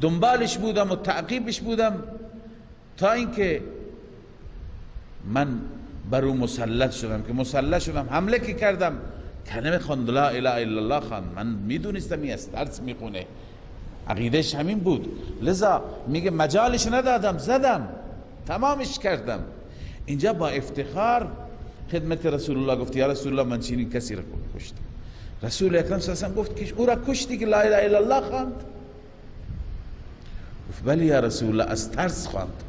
دنبالش بودم و تعقیبش بودم تا اینکه من بر او مسلط شدم. که مسلط شدم حمله که کردم، کلمه خواند، لا اله الا الله خواند. من میدونستم این از ترس میخونه، عقیدهش همین بود، لذا میگه مجالش ندادم، زدم، تمامش کردم. اینجا با افتخار خدمت رسول الله گفت یا رسول الله من چنین کسی را کشتم. رسول اکرم صلی الله علیه و گفت که او را کشتی که لا اله الا الله خواند؟ گفت بله یا رسول الله، از ترس خواند.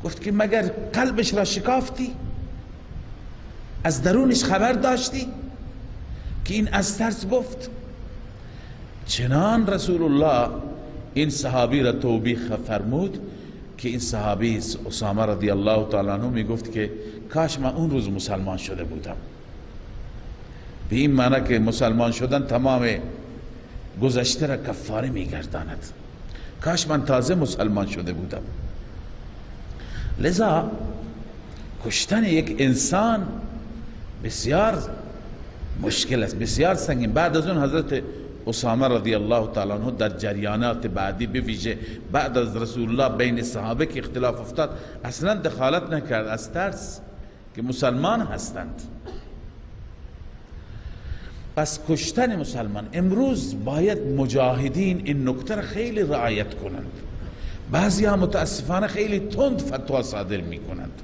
گفت که مگر قلبش را شکافتی؟ از درونش خبر داشتی که این از ترس گفت؟ چنان رسول الله این صحابی را توبیخ فرمود که این صحابی اسامه رضی الله تعالی عنه می گفت که کاش من اون روز مسلمان شده بودم. به این معنی که مسلمان شدن تمام گذشته را کفاره می گرداند. کاش من تازه مسلمان شده بودم. لذا کشتن یک انسان بسیار مشکل است، بسیار سنگین. بعد از اون حضرت اسامه رضی الله تعالی عنه در جریانات بعدی، به ویژه بعد از رسول الله بین صحابه که اختلاف افتاد، اصلا دخالت نکرد از ترس که مسلمان هستند. پس کشتن مسلمان، امروز باید مجاهدین این نکته را خیلی رعایت کنند. بعضی ها متاسفانه خیلی تند فتوا صادر میکنند.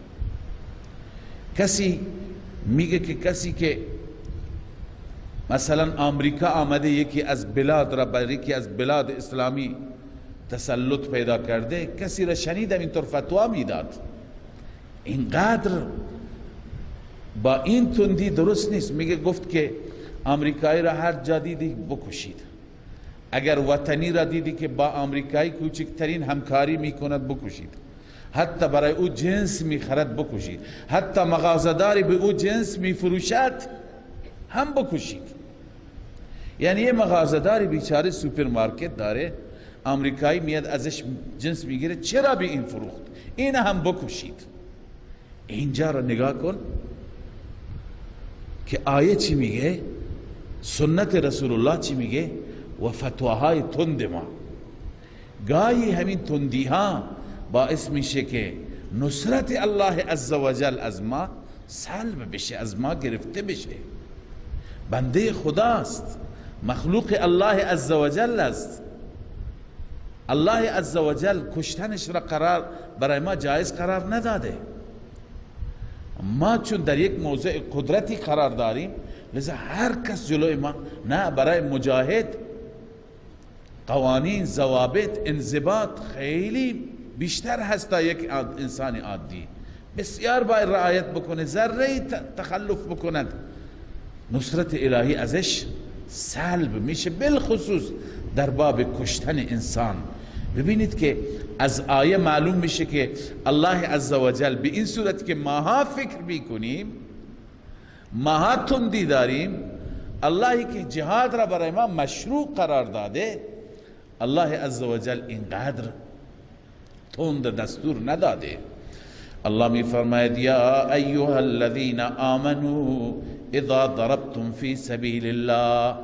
کسی میگه که کسی که مثلا آمریکا آمده یکی از بلاد را بر یکی از بلاد اسلامی تسلط پیدا کرده، کسی را شنیدم اینطور فتوا میداد. اینقدر با این تندی درست نیست. میگه گفت که آمریکایی را هر جا دیدی بکشید، اگر وطنی را دیدی که با آمریکایی کوچکترین همکاری میکند بکشید، حتی برای او جنس میخرد بکشید، حتی مغازه‌داری به او جنس میفروشد هم بکشید. یعنی یه مغازه‌داری بیچاره سوپرمارکت داره، آمریکایی میاد ازش جنس میگیره، چرا به این فروخت؟ این هم بکشید. اینجا را نگاه کن که آیه چی میگه، سنت رسول الله چی میگه و فتواهای تند ما. گاهی همین تندی ها باعث میشه که نصرت الله عزوجل از ما سلب بشه، از ما گرفته بشه. بنده خداست، مخلوق الله عزوجل است. الله عزوجل کشتنش را قرار برای ما جایز قرار نداده. ما چون در یک موضع قدرتی قرار داریم، لذا هر کس جلوی ما، نه، برای مجاهد قوانین، ضوابط، انضباط خیلی بیشتر هست تا یک انسان عادی. بسیار باید رعایت بکنه، ذره تخلف بکند نصرت الهی ازش سلب میشه، بالخصوص در باب کشتن انسان. ببینید که از آیه معلوم میشه که الله عزوجل به این صورت که ماها فکر میکنیم، ماها تندی داریم، اللهی که جهاد را برای ما مشروع قرار داده، الله عزوجل اینقدر تند دستور نداده. الله می فرماید یا ایها الذین آمنوا اذا ضربتم فی سبیل الله،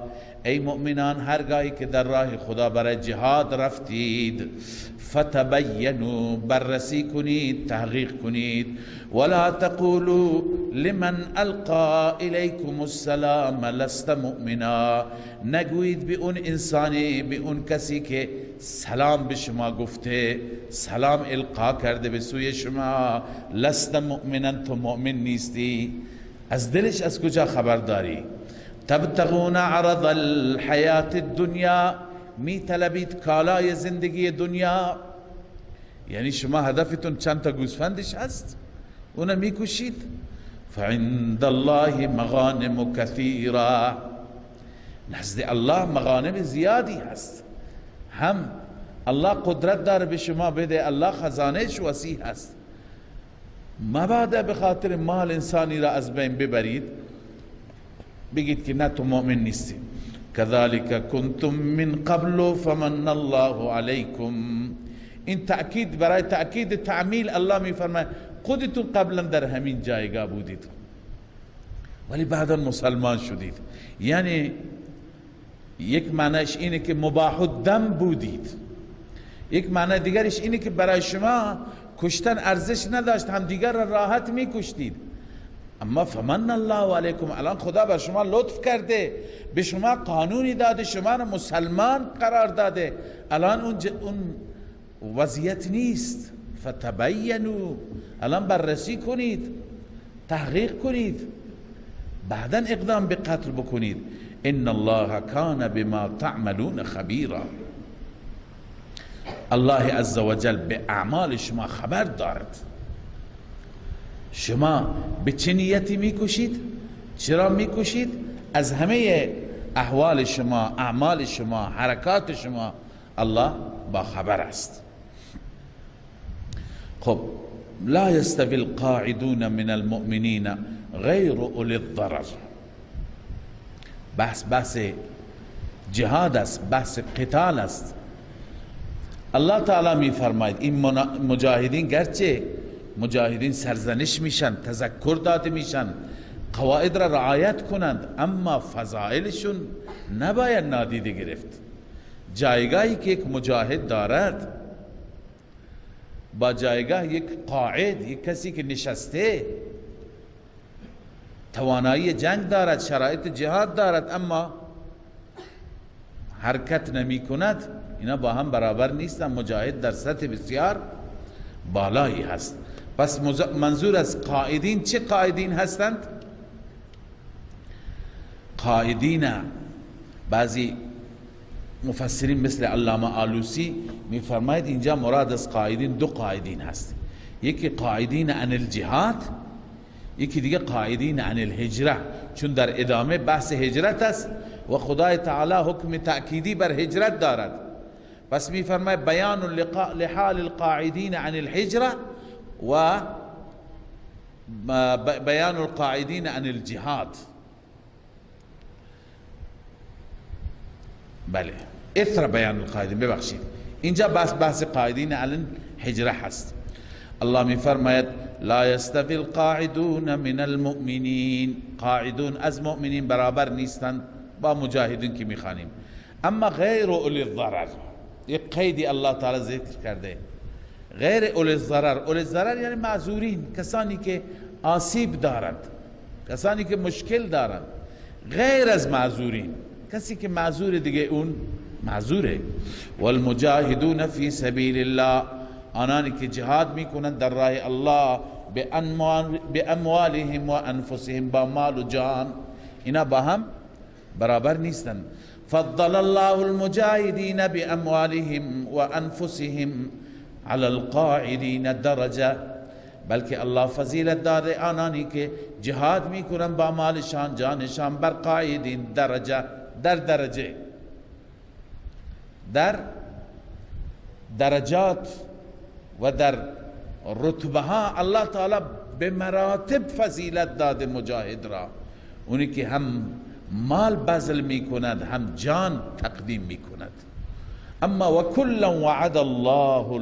ای مؤمنان هرگاهی که در راه خدا برای جهاد رفتید، فتبینوا، بررسی کنید، تحقیق کنید، ولا تقولوا لمن القا الیکم السلام لست مؤمنا، نگویید به اون انسانی، به اون کسی که سلام به شما گفته، سلام القا کرده به سوی شما، لست مؤمنا، تو مؤمن نیستی. از دلش از کجا خبر داری؟ تبتغون عرض الحیات الدنیا، می طلبید کالای زندگی دنیا. یعنی شما هدفتون چند تا گوسفندش هست، اونو میکشید. فعند الله مغانم کثیره، نزد الله مغانم زیادی هست، هم الله قدرت داره به شما بده، الله خزانهش وسیع هست. مبادا به خاطر مال انسانی را از بین ببرید، بگید که نه تو مؤمن نیستی. كذلك کنتم من قبل فمن الله علیکم. این تأکید برای تأکید تعمیل الله میفرماید خودتون قبلا در همین جایگاه بودید ولی بعدا مسلمان شدید. یعنی یک معنیش اینه که مباح الدم بودید، یک معنی دیگرش اینه که برای شما کشتن ارزش نداشت، هم دیگر را راحت میکشتید. اما فمن الله علیکم، الان خدا بر شما لطف کرده، به شما قانونی داده، شما را مسلمان قرار داده، الان اون وضعیت نیست. فتبینوا، الان بررسی کنید، تحقیق کنید، بعدا اقدام به قتل بکنید. ان الله کان بما تعملون خبیرا. الله عزوجل به اعمال شما خبر دارد. شما به چه نیتی میکشید، چرا میکشید، از همه احوال شما، اعمال شما، حرکات شما الله با خبر است. خب لا يستوي القاعدون من المؤمنین غیر اولی الضرر. بحث جهاد است، بحث قتال است. الله تعالی می فرماید این مجاهدین، گرچه مجاهدین سرزنش میشن، تذکر داده میشن، قواعد را رعایت کنند، اما فضائلشون نباید نادیده گرفت. جایگاهی که یک مجاهد دارد با جایگاه یک قاعد، یک کسی که نشسته، توانایی جنگ دارد، شرایط جهاد دارد، اما حرکت نمی کند، اینا با هم برابر نیستن. مجاهد در سطح بسیار بالایی هست. پس منظور از قاعدین چه قاعدین هستند؟ قاعدین بعضی مفسرین مثل علامه آلوسی میفرماید اینجا مراد از قاعدین دو قاعدین هست، یکی قاعدین عن الجهاد، یکی دیگه قاعدین عن الهجره، چون در ادامه بحث هجرت است و خدای تعالی حکم تأکیدی بر هجرت دارد. پس میفرماید بیان لحال القاعدین عن الهجره و بیان القاعدین عن الجهاد. بله، اثر بیان القاعدین، ببخشید اینجا بحث قاعدین عن الهجره هست. الله میفرماید لا یستوی القاعدون من المؤمنین، قاعدون از مؤمنین برابر نیستند با مجاهدین که میخوانیم. اما غیر اولی الضرر، یک قیدی الله تعالی ذکر کرده، غیر اولی الضرر. اولی الضرر یعنی معذورین، کسانی که آسیب دارند، کسانی که مشکل دارند، غیر از معذورین، کسی که معذور دیگه اون معذوره. والمجاهدون فی سبیل الله، آنانی که جهاد میکنند در راه الله، به اموالهم و انفسهم، با مال و جان، اینا با هم برابر نیستند. فضل الله المجاهدین باموالهم و انفسهم علی القاعدین درجه، بلکه الله فضیلت داده آنانی که جهاد میکنند با مالشان جانشان بر قاعدین درجه، در درجه، در درجات و در رتبه ها الله تعالی به مراتب فضیلت داده مجاهد را، اونی که هم مال بذل میکند هم جان تقدیم میکند. اما و کلا وعد الله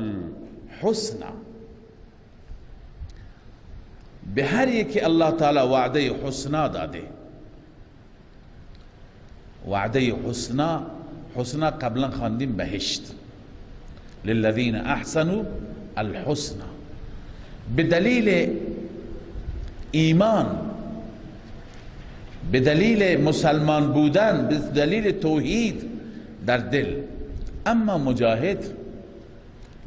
الحسنى، به هر یکی الله تعالی وعده حسنا داده. وعده حسنا، حسنا قبلا خواندیم بهشت، للذین احسنوا الحسنى، به دلیل ایمان، به دلیل مسلمان بودن، به دلیل توحید در دل. اما مجاهد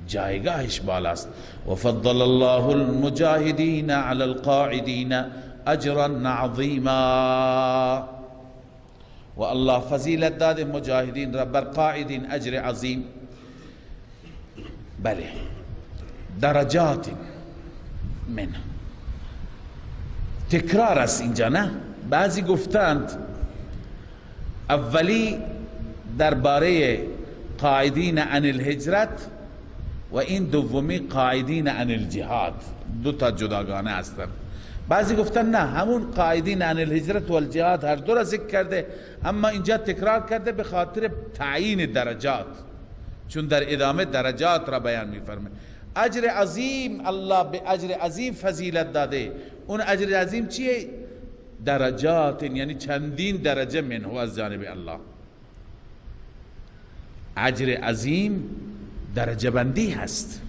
جایگاهش بالاست. و فضل الله المجاهدین علی القاعدین اجرا عظیما، و الله فضیلت داده مجاهدین را بر قاعدین اجر عظیم. بله، درجات من تکرار است اینجا، نه؟ بعضی گفتند اولی درباره قاعدین عن الهجرت و این دومی قاعدین عن الجهاد، دو تا جداگانه هستند. بعضی گفتن نه، همون قاعدین عن الهجرت و الجهاد هر دو را ذکر کرده، اما اینجا تکرار کرده به خاطر تعیین درجات، چون در ادامه درجات را بیان میفرمه. اجر عظیم، الله به اجر عظیم فضیلت داده. اون اجر عظیم چیه؟ درجات، یعنی چندین درجه منه از جانب الله. اجر عظیم درجه بندی هست،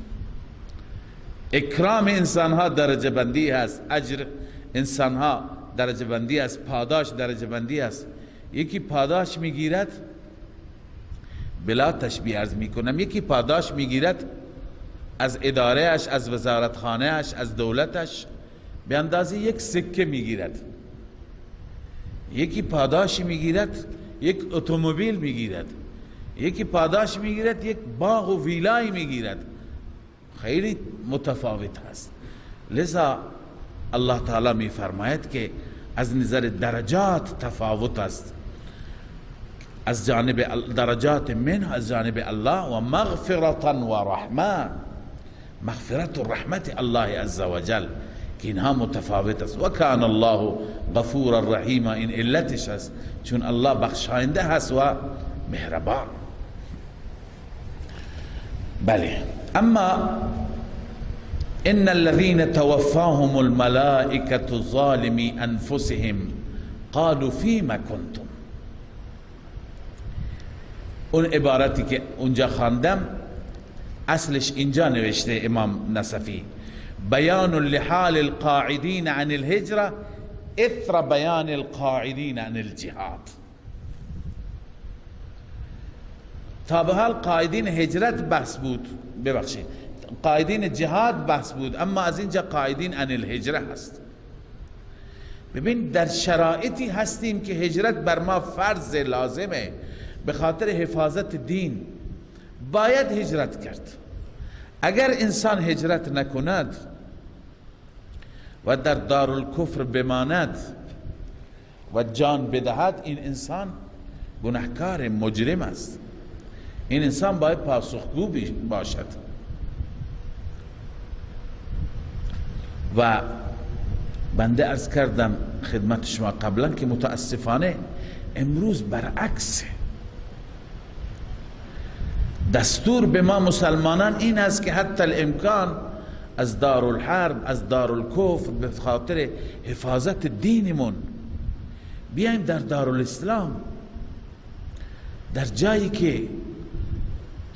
اکرام انسان ها درجه بندی هست، اجر انسان ها درجه بندی است، پاداش درجه بندی است. یکی پاداش میگیرد، بلا تشبیه عرض میکنم، یکی پاداش میگیرد از ادارهش، از وزارتخانهش، از دولتش به اندازه یک سکه میگیرد. یکی پاداش میگیرد یک اتومبیل میگیرد، یکی پاداش میگیرد یک باغ و ویلای میگیرد. خیلی متفاوت هست. لذا الله تعالی میفرماید که از نظر درجات تفاوت است، از جانب درجات منه، از جانب الله، و مغفرتا و رحمه، مغفرت و رحمت الله عزوجل، که اینها متفاوت است. و کان الله غفورا رحیما، این علتش است، چون الله بخشاینده هست و مهربان. بله. اما ان الذين توفاهم الملائكة ظالمي انفسهم قالوا فيما كنتم، اون عبارتی که اونجا خواندم اصلش اینجا نوشته امام نصفی، بیان لحال القاعدین عن الهجرة اثر بیان القاعدین عن الجهاد. تا به حال قاعدین هجرت بحث بود، ببخشید قاعدین جهاد بحث بود، اما از اینجا قاعدین عن الهجره هست. ببین در شرایطی هستیم که هجرت بر ما فرض لازمه، به خاطر حفاظت دین باید هجرت کرد. اگر انسان هجرت نکند و در دارالکفر بماند و جان بدهد، این انسان گناهکار مجرم است. این انسان باید پاسخگو باشد. و بنده عرض کردم خدمت شما قبلا که متاسفانه امروز برعکس، دستور به ما مسلمانان این است که حتی الامکان از دارالحرب، از دارالکفر، به خاطر حفاظت دینمون بیایم در دارالاسلام، در جایی که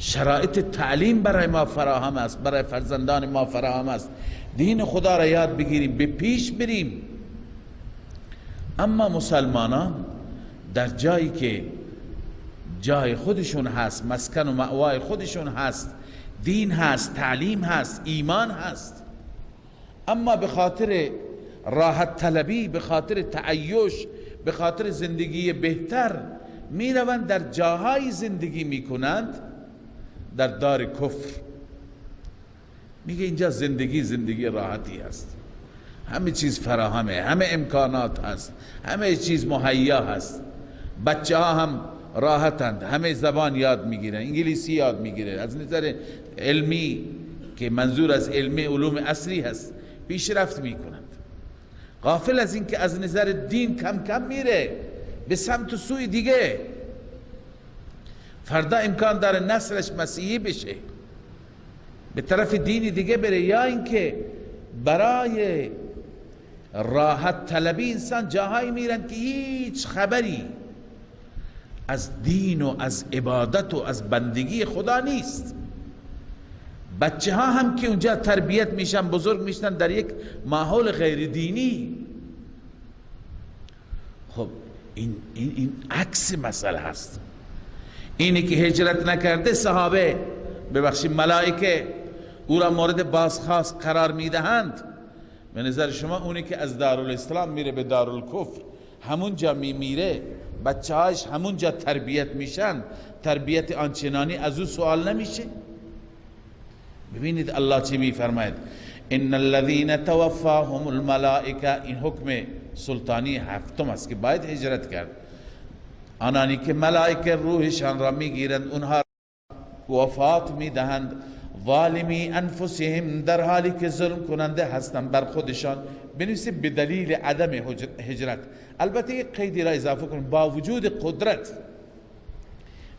شرایط تعلیم برای ما فراهم است، برای فرزندان ما فراهم است، دین خدا را یاد بگیریم، به پیش بریم. اما مسلمانان در جایی که جای خودشون هست، مسکن و مأوای خودشون هست، دین هست، تعلیم هست، ایمان هست، اما به خاطر راحت طلبی، به خاطر تعیش، به خاطر زندگی بهتر میروند در جاهای زندگی میکنند در دار کفر. میگه اینجا زندگی زندگی راحتی هست، همه چیز فراهمه، همه امکانات هست، همه چیز مهیا هست، بچه ها هم راحتند، همه زبان یاد میگیرن، انگلیسی یاد میگیره، از نظر علمی که منظور از علمی علوم عصری هست پیشرفت میکنند، غافل از اینکه از نظر دین کم کم میره به سمت سوی دیگه. فردا امکان داره نسلش مسیحی بشه، به طرف دین دیگه بره، یا اینکه برای راحت طلبی انسان جاهایی میرن که هیچ خبری از دین و از عبادت و از بندگی خدا نیست. بچه ها هم که اونجا تربیت میشن، بزرگ میشن در یک ماحول غیر دینی. خب این عکس مسئله هست. اینی که هجرت نکرده صحابه، ببخشید ملائکه او را مورد بازخواست قرار میدهند. به نظر شما اونی که از دارالاسلام میره به دارالکفر، همونجا میمیره، بچه هاش همونجا تربیت میشن، تربیت آنچنانی از او سوال نمیشه؟ ببینید الله چی میفرماید، ان الذين توفاهم الملائکه. این حکم سلطانی هفتم است که باید هجرت کرد. آنانی که ملائکه روحشان را میگیرند، اونها وفات میدهند، ظالمی انفسهم، در حالی که ظلم کننده هستند بر خودشان. بنویسید به دلیل عدم هجرت. البته یک قیدی را اضافه کنیم، با وجود قدرت.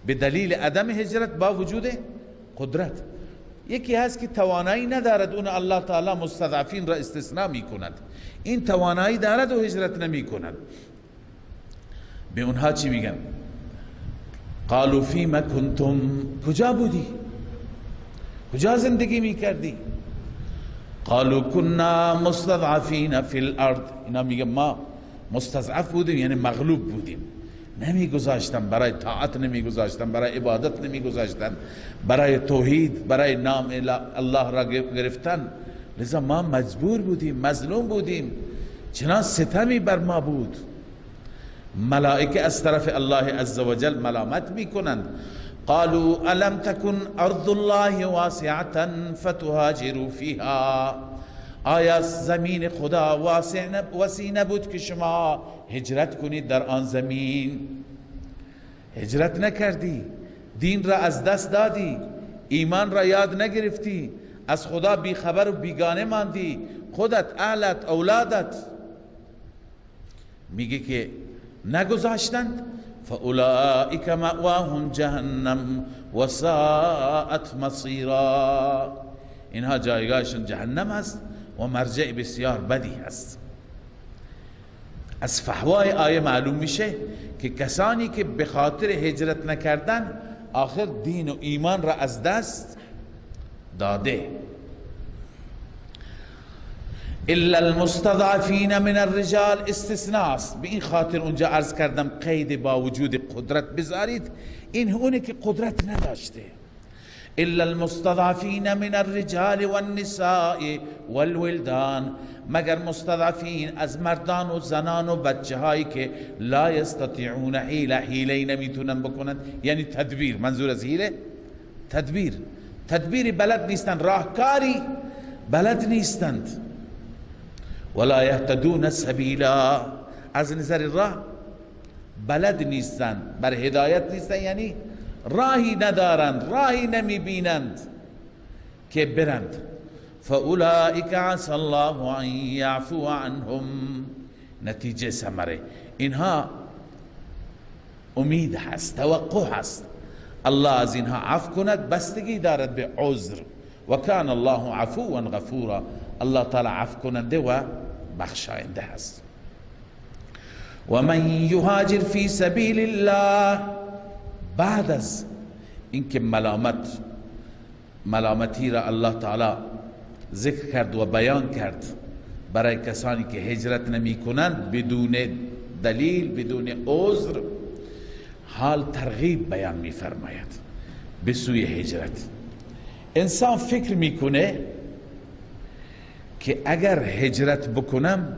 به دلیل عدم هجرت با وجود قدرت. یکی هست که توانایی ندارد، اون الله تعالی مستضعفین را استثناء می کند. این توانایی دارد و هجرت نمی کند. به اونها چی میگن؟ قالوا فیما کنتم، کجا بودی؟ کجا زندگی میکردی؟ قالوا كنا مستضعفین فی الارض. اینا میگن ما مستضعف بودیم، یعنی مغلوب بودیم، نمیگذاشتن برای طاعت، نمیگذاشتن برای عبادت، نمیگذاشتن برای توحید، برای نام الله را گرفتن. لذا ما مجبور بودیم، مظلوم بودیم، چنان ستمی بر ما بود. ملائکه از طرف الله عزوجل ملامت میکنند. قالوا الم تكن ارض الله واسعة فتهاجروا فيها، آیا زمین خدا وسیع نبود که شما هجرت کنید در آن زمین؟ هجرت نکردی، دین را از دست دادی، ایمان را یاد نگرفتی، از خدا بیخبر و بیگانه ماندی، خودت، اهلت، اولادت. میگه که نگذاشتند. فأولئک مأواهم جهنم وساءت مصیرا، اینها جایگاهشون جهنم است و مرجع بسیار بدی هست. از فحوای آیه معلوم میشه که کسانی که به خاطر هجرت نکردن آخر دین و ایمان را از دست داده. الا المستضعفین من الرجال استثناء است. به این خاطر اونجا عرض کردم قید با وجود قدرت بذارید، این اونه که قدرت نداشته. الا المستضعفین من الرجال والنساء والولدان، مگر مستضعفین از مردان و زنان و بچه هایی که لا یستطیعون حیله، حیله نمیتونن بکنن، یعنی تدبیر. منظور از حیله تدبیر، تدبیری بلد نیستن، راهکاری بلد نیستند. ولا یهتدون سبیلا، از نظر راه بلد نیستند، بر هدایت نیستند، یعنی راهی ندارند، راهی نمیبینند که برند. فاولئک عسی الله ان یعفو عنهم، نتیجه ثمره اینها امید هست، توقع هست الله از اینها عفو کند، بستگی دارد به عذر. و کان الله عفوا غفورا، الله تعالی عفو کننده و بخشاینده هست. و من یهاجر فی سبیل الله، بعد از اینکه ملامتی را الله تعالی ذکر کرد و بیان کرد برای کسانی که هجرت نمی کنند بدون دلیل، بدون عذر، حال ترغیب بیان می فرماید به سوی هجرت. انسان فکر میکنه که اگر هجرت بکنم،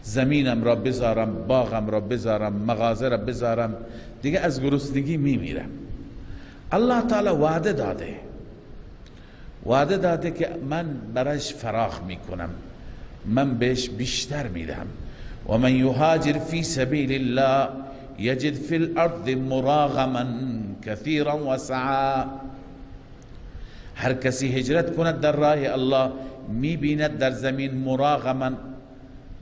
زمینم را بذارم، باغم را بذارم، مغازه را بذارم، دیگه از گرسنگی میمیرم. الله تعالی وعده داده، وعده داده که من برایش فراخ میکنم، من بهش بیشتر میدم. و من یهاجر فی سبیل الله یجد فی الارض مراغما کثیرا وسعا، هر کسی هجرت کند در راه الله میبیند در زمین مراغما.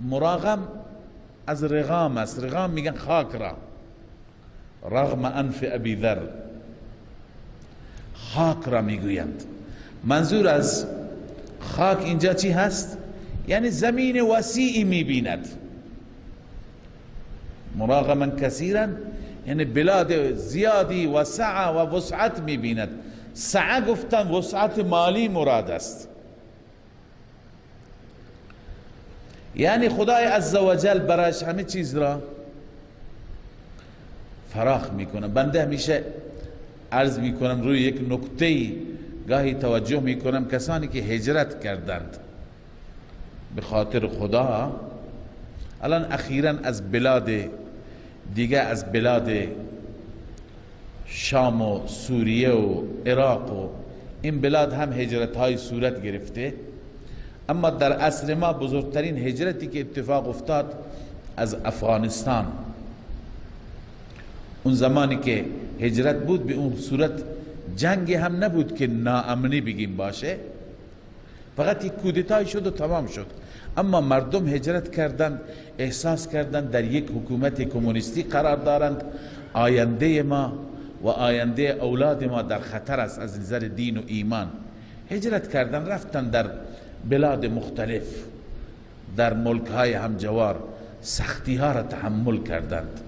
مراغم از رغام است، رغام میگن خاک را، رغم انف ابی ذر، خاک را میگویند. منظور از خاک اینجا چی هست؟ یعنی زمین وسیعی میبیند. مراغما کثیرا یعنی بلاد زیادی وسع و وسعت میبیند. سعه گفتن وسعت مالی مراد است، یعنی خدای عزوجل برایش همه چیز را فراخ میکنه. بنده همیشه عرض میکنم روی یک نکته گاهی توجه میکنم، کسانی که هجرت کردند به خاطر خدا، الان اخیرا از بلاد دیگه، از بلاد شام و سوریه و عراق و این بلاد هم هجرت های صورت گرفته، اما در عصر ما بزرگترین هجرتی که اتفاق افتاد از افغانستان اون زمانی که هجرت بود به اون صورت جنگی هم نبود که ناامنی بگیم باشه، فقط یک کودتای شد و تمام شد. اما مردم هجرت کردند، احساس کردند در یک حکومت کمونیستی قرار دارند، آینده ما و آینده اولاد ما در خطر است از نظر دین و ایمان. هجرت کردند، رفتن در بلاد مختلف، در ملک های همجوار، سختی ها را تحمل کردند.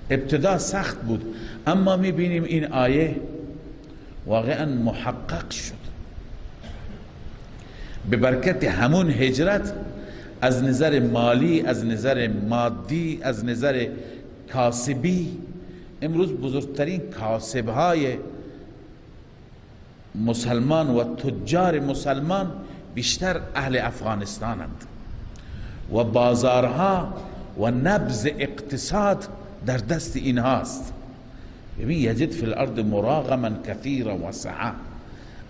ابتدا سخت بود، اما میبینیم این آیه واقعا محقق شد. به برکت همون هجرت از نظر مالی، از نظر مادی، از نظر کاسبی، امروز بزرگترین کاسبهای مسلمان و تجار مسلمان بیشتر اهل افغانستانند و بازارها و نبض اقتصاد در دست اینهاست. ببین، یجد فی الارض مراغما کثیرا و سعه،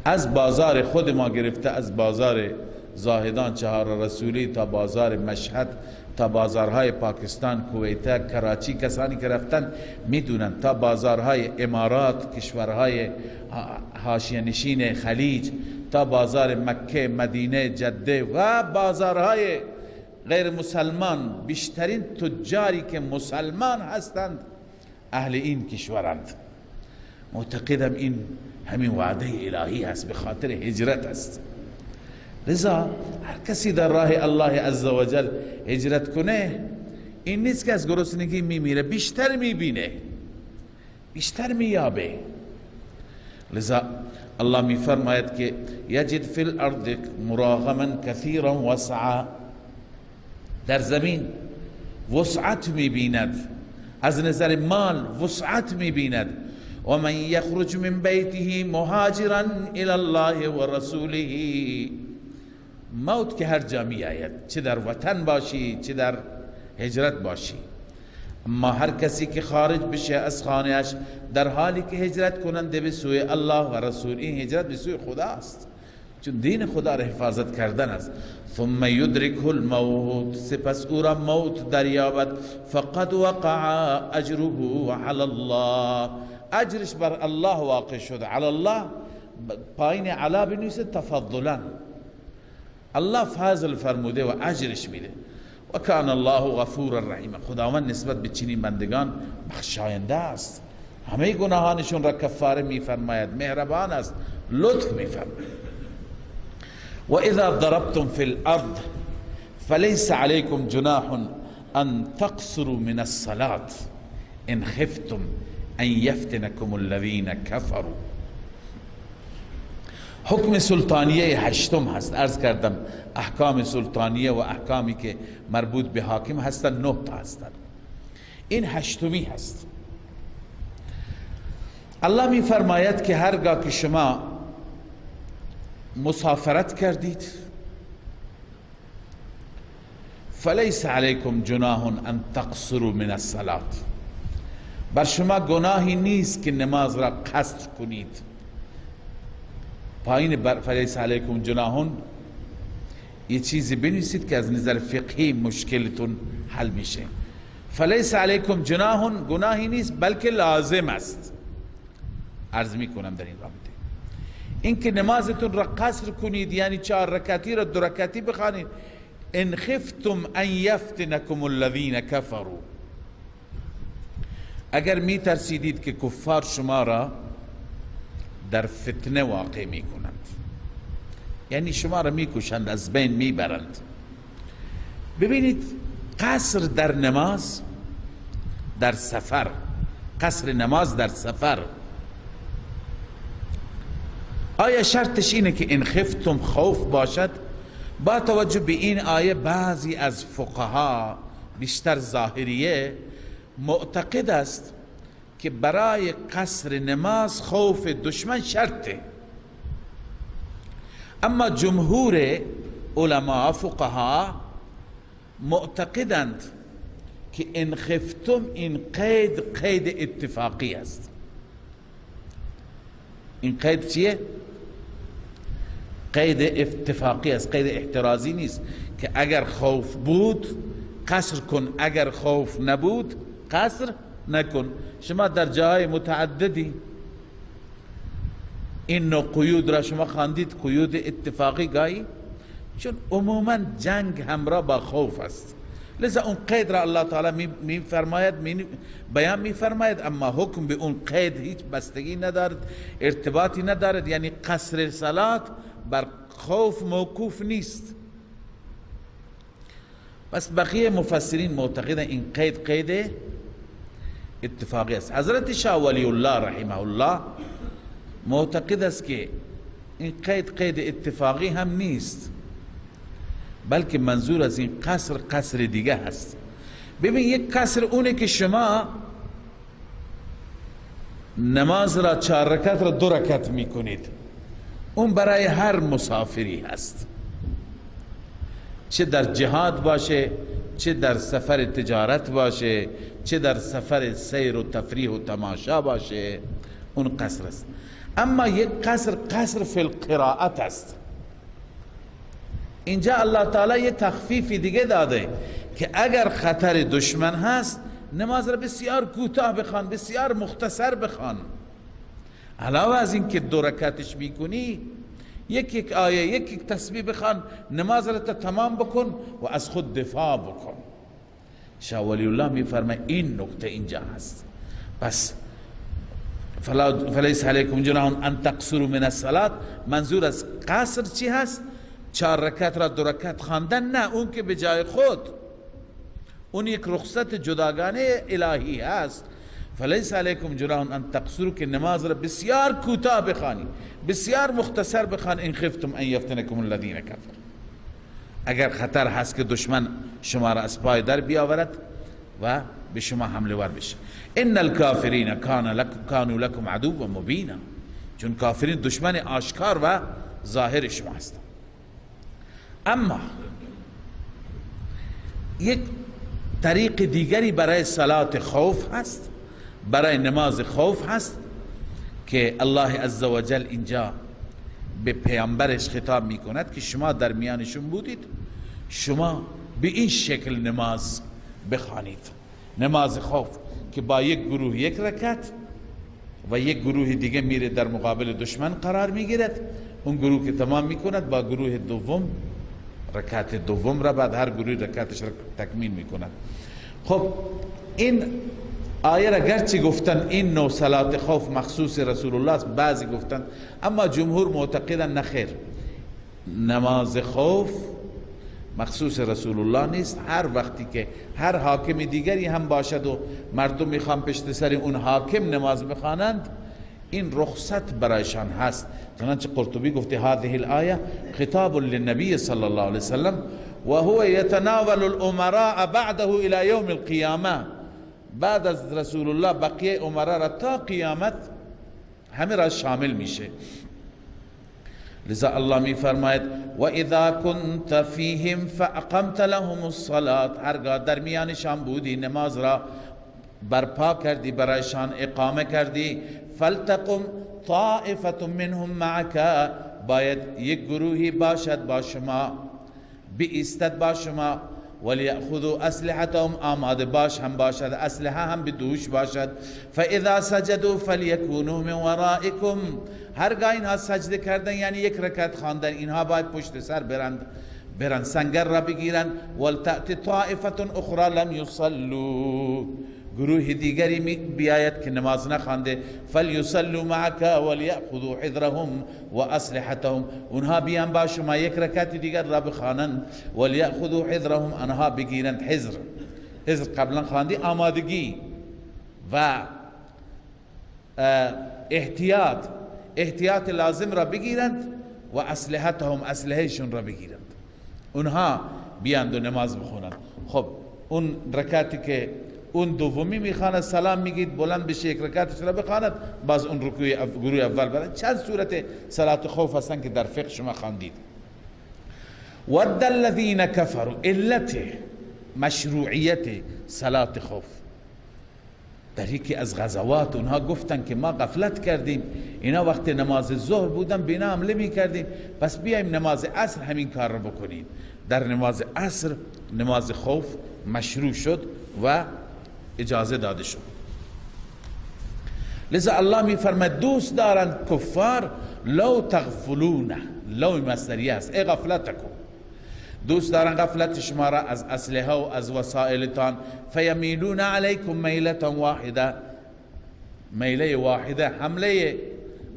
از بازار خود ما گرفته، از بازار زاهدان، چهار رسولی، تا بازار مشهد، تا بازارهای پاکستان، کویت، کراچی، کسانی که رفتن میدونن، تا بازارهای امارات، کشورهای حاشیه نشین خلیج، تا بازار مکه، مدینه، جده و بازارهای غیر مسلمان، بیشترین تجاری که مسلمان هستند اهل این کشورند. معتقدم این همین وعده الهی هست، به خاطر هجرت است. لذا هر کسی در راه الله عزوجل هجرت کنه، این نیست که از گرسنگی میمیره، بیشتر میبینه، بیشتر مییابه. لذا الله میفرماید که یجد فی الارض مراغما کثیرا وسعا، در زمین وسعت میبیند، از نظر مال وسعت میبیند. و من یخرج من بیته مهاجرا الی الله و رسوله، موت که هر جا می آید، چه در وطن باشی چه در هجرت باشی، اما هر کسی که خارج بشه از خانهش در حالی که هجرت کننده به سوی الله و رسول، این هجرت به سوی خدا است، چون دین خدا را حفاظت کردن است. ثم یدرکه الموت، سپس او را موت دریابد، فقد وقع اجره علی الله، اجرش بر الله واقع شد. علی الله پایین علا بنویسه تفضلا، الله فاضل فرموده و اجرش میده. و کان الله غفورا رحیم، خداوند نسبت به چنین بندگان بخشاینده است، همه گناهانشون را کفاره میفرماید، مهربان است، لطف میفرماید. و اذا ضربتم فی الارض فلیس علیکم جناح ان تقصروا من الصلاة ان خفتم ان یفتنکم الذین کفروا. حکم سلطانیه هشتم هست. عرض کردم احکام سلطانیه و احکامی که مربوط به حاکم هستند 9 تا هستند، این هشتمی هست. الله می فرماید که هرگاه که شما مسافرت کردید، فلیس علیکم جناح ان تقصروا من الصلاة، بر شما گناهی نیست که نماز را قصر کنید. پایین فلیس علیکم جناح یه چیزی بنویسید که از نظر فقهی مشکلتون حل میشه. فلیس علیکم جناح، گناهی نیست بلکه لازم است. عرض میکنم در این رابطه اینکه نمازتون را قصر کنید، یعنی 4 رکعتی را 2 رکعتی بخوانید. ان خفتم ان یفتنکم الذین کفروا، اگر می ترسیدید که کفار شما را در فتنه واقع می کنند، یعنی شما را می کشند، از بین می برند. ببینید قصر در نماز در سفر، قصر نماز در سفر، آیا شرطش اینه که ان خفتم خوف باشد؟ با توجه به این آیه بعضی از فقها، بیشتر ظاهریه، معتقد است که برای قصر نماز خوف دشمن شرطه. اما جمهور علما فقها معتقدند که ان خفتم این قید قید اتفاقی است. این قید چیه؟ قید اتفاقی است، قید احترازی نیست که اگر خوف بود قصر کن، اگر خوف نبود قصر نکن. شما در جاهای متعددی این نوع قیود را شما خواندید، قیود اتفاقی گاهی، چون عموما جنگ همراه با خوف است، لذا اون قید را الله تعالی می فرماید، بیان می فرماید، اما حکم به اون قید هیچ بستگی ندارد، ارتباطی ندارد، یعنی قصر صلات بر خوف موقوف نیست. پس بقیه مفسرین معتقدن این قید قید اتفاقی است. حضرت شاه ولی الله رحمه الله معتقد است که این قید قید اتفاقی هم نیست، بلکه منظور از این قصر قصر دیگه هست. ببین، یک قصر اونه که شما نماز را 4 رکعت را 2 رکعت میکنید، اون برای هر مسافری هست، چه در جهاد باشه، چه در سفر تجارت باشه، چه در سفر سیر و تفریح و تماشا باشه، اون قصر است. اما یک قصر قصر فی القراءت است. اینجا الله تعالی یه تخفیف دیگه داده که اگر خطر دشمن هست نماز را بسیار کوتاه بخوان، بسیار مختصر بخوان. علاوه از این که 2 رکعتش میکنی، یک یک آیه، یک یک تسبیح بخوان، نماز را تمام بکن و از خود دفاع بکن. شاه ولی الله میفرماید این نکته اینجا هست. پس فلیس علیکم جناح ان تقصروا من الصلاة، منظور از قصر چی هست؟ 4 رکعت را 2 رکعت خواندن نه، اون که به جای خود، اون یک رخصت جداگانه الهی هست. فلیس علیکم جناح ان تقصروا، که نماز را بسیار کوتاه بخوانی، بسیار مختصر بخوان. ان خفتم ان یفتنکم الذین کفروا، اگر خطر هست که دشمن شما را از پای در بیاورد و به شما حمله ور بشه. ان الکافرین کانوا لکم عدوا مبینا، چون کافرین دشمن آشکار و ظاهر شما هستند. اما یک طریق دیگری برای صلات خوف هست، برای نماز خوف هست که الله عزوجل اینجا به پیامبرش خطاب میکند که شما در میانشون بودید، شما به این شکل نماز بخوانید. نماز خوف که با یک گروه 1 رکعت و یک گروه دیگه میره در مقابل دشمن قرار میگیرد، اون گروه که تمام میکند با گروه دوم رکعت دوم را بعد هر گروه رکعتش را تکمیل میکند. خب این آیه را گرچه گفتن این نوع صلات خوف مخصوص رسول الله است، بعضی گفتن، اما جمهور معتقدن نخیر، نماز خوف مخصوص رسول الله نیست. هر وقتی که هر حاکم دیگری هم باشد و مردم میخوان پشت سر اون حاکم نماز بخوانند، این رخصت برایشان هست. چنانچه قرطبی گفته هذه الآیه خطاب للنبی صلی الله علیه وسلم وهو يتناول الامراء بعده الى یوم القیامه. بعد از رسول الله بقیه امرا را تا قیامت همه را شامل میشه. لذا الله می فرماید و اذا كنت فیهم فاقمت لهم الصلاة، هرگاه در میانشان بودی نماز را برپا کردی، برایشان اقامه کردی، فلتقم طائفة منهم معك، باید یک گروهی باشد با شما، بایستد با شما، ولیأخذوا اسلحتهم، آماده باش هم باشد، اسلحه هم به دوش باشد، فاذا سجدوا فلیکونوا من ورائکم، هرگاه اینها سجده کردن یعنی یک رکعت خواندن، اینها باید پشت سر برند سنگر را بگیرند، ولتأت طائفة اخرى لم یصلوا، گروه دیگری بیاید که نماز نخوانده، فلیصلوا معک ولیأخذوا حذرهم واسلحتهم، اونها بیان با شما یک رکعت دیگر را بخوانند، ولیأخذوا حذرهم، آنها بگیرند حذر. حذر قبلا خواندی، آمادگی و احتیاط، احتیاط لازم را بگیرند و اسلحتهم، اسلحهشون را بگیرند، اونها بیاند و نماز بخونند. خب اون رکعتی که اون دومی میخواند سلام میگید بلند بشه یک رکعتش را بخواند، باز اون رکوع گروه اول برد. چند صورت صلات خوف هستن که در فقه شما خواندید. ود الذین کفروا، علت مشروعیت صلات خوف در یکی از غزوات اونها گفتن که ما غفلت کردیم، اینا وقت نماز ظهر بودن بینا حمله میکردیم، پس بیایم نماز عصر همین کار رو بکنیم. در نماز عصر نماز خوف مشروع شد و اجازه داده شد. لذا الله میفرماید دوست دارند کفار لو تغفلون، لو مصدریه است، ای غفلتکم، دوست دارند غفلت شما را از اسلحه و از وسائلتان. فیمیلون علیکم میلة واحده، میله واحده، حمله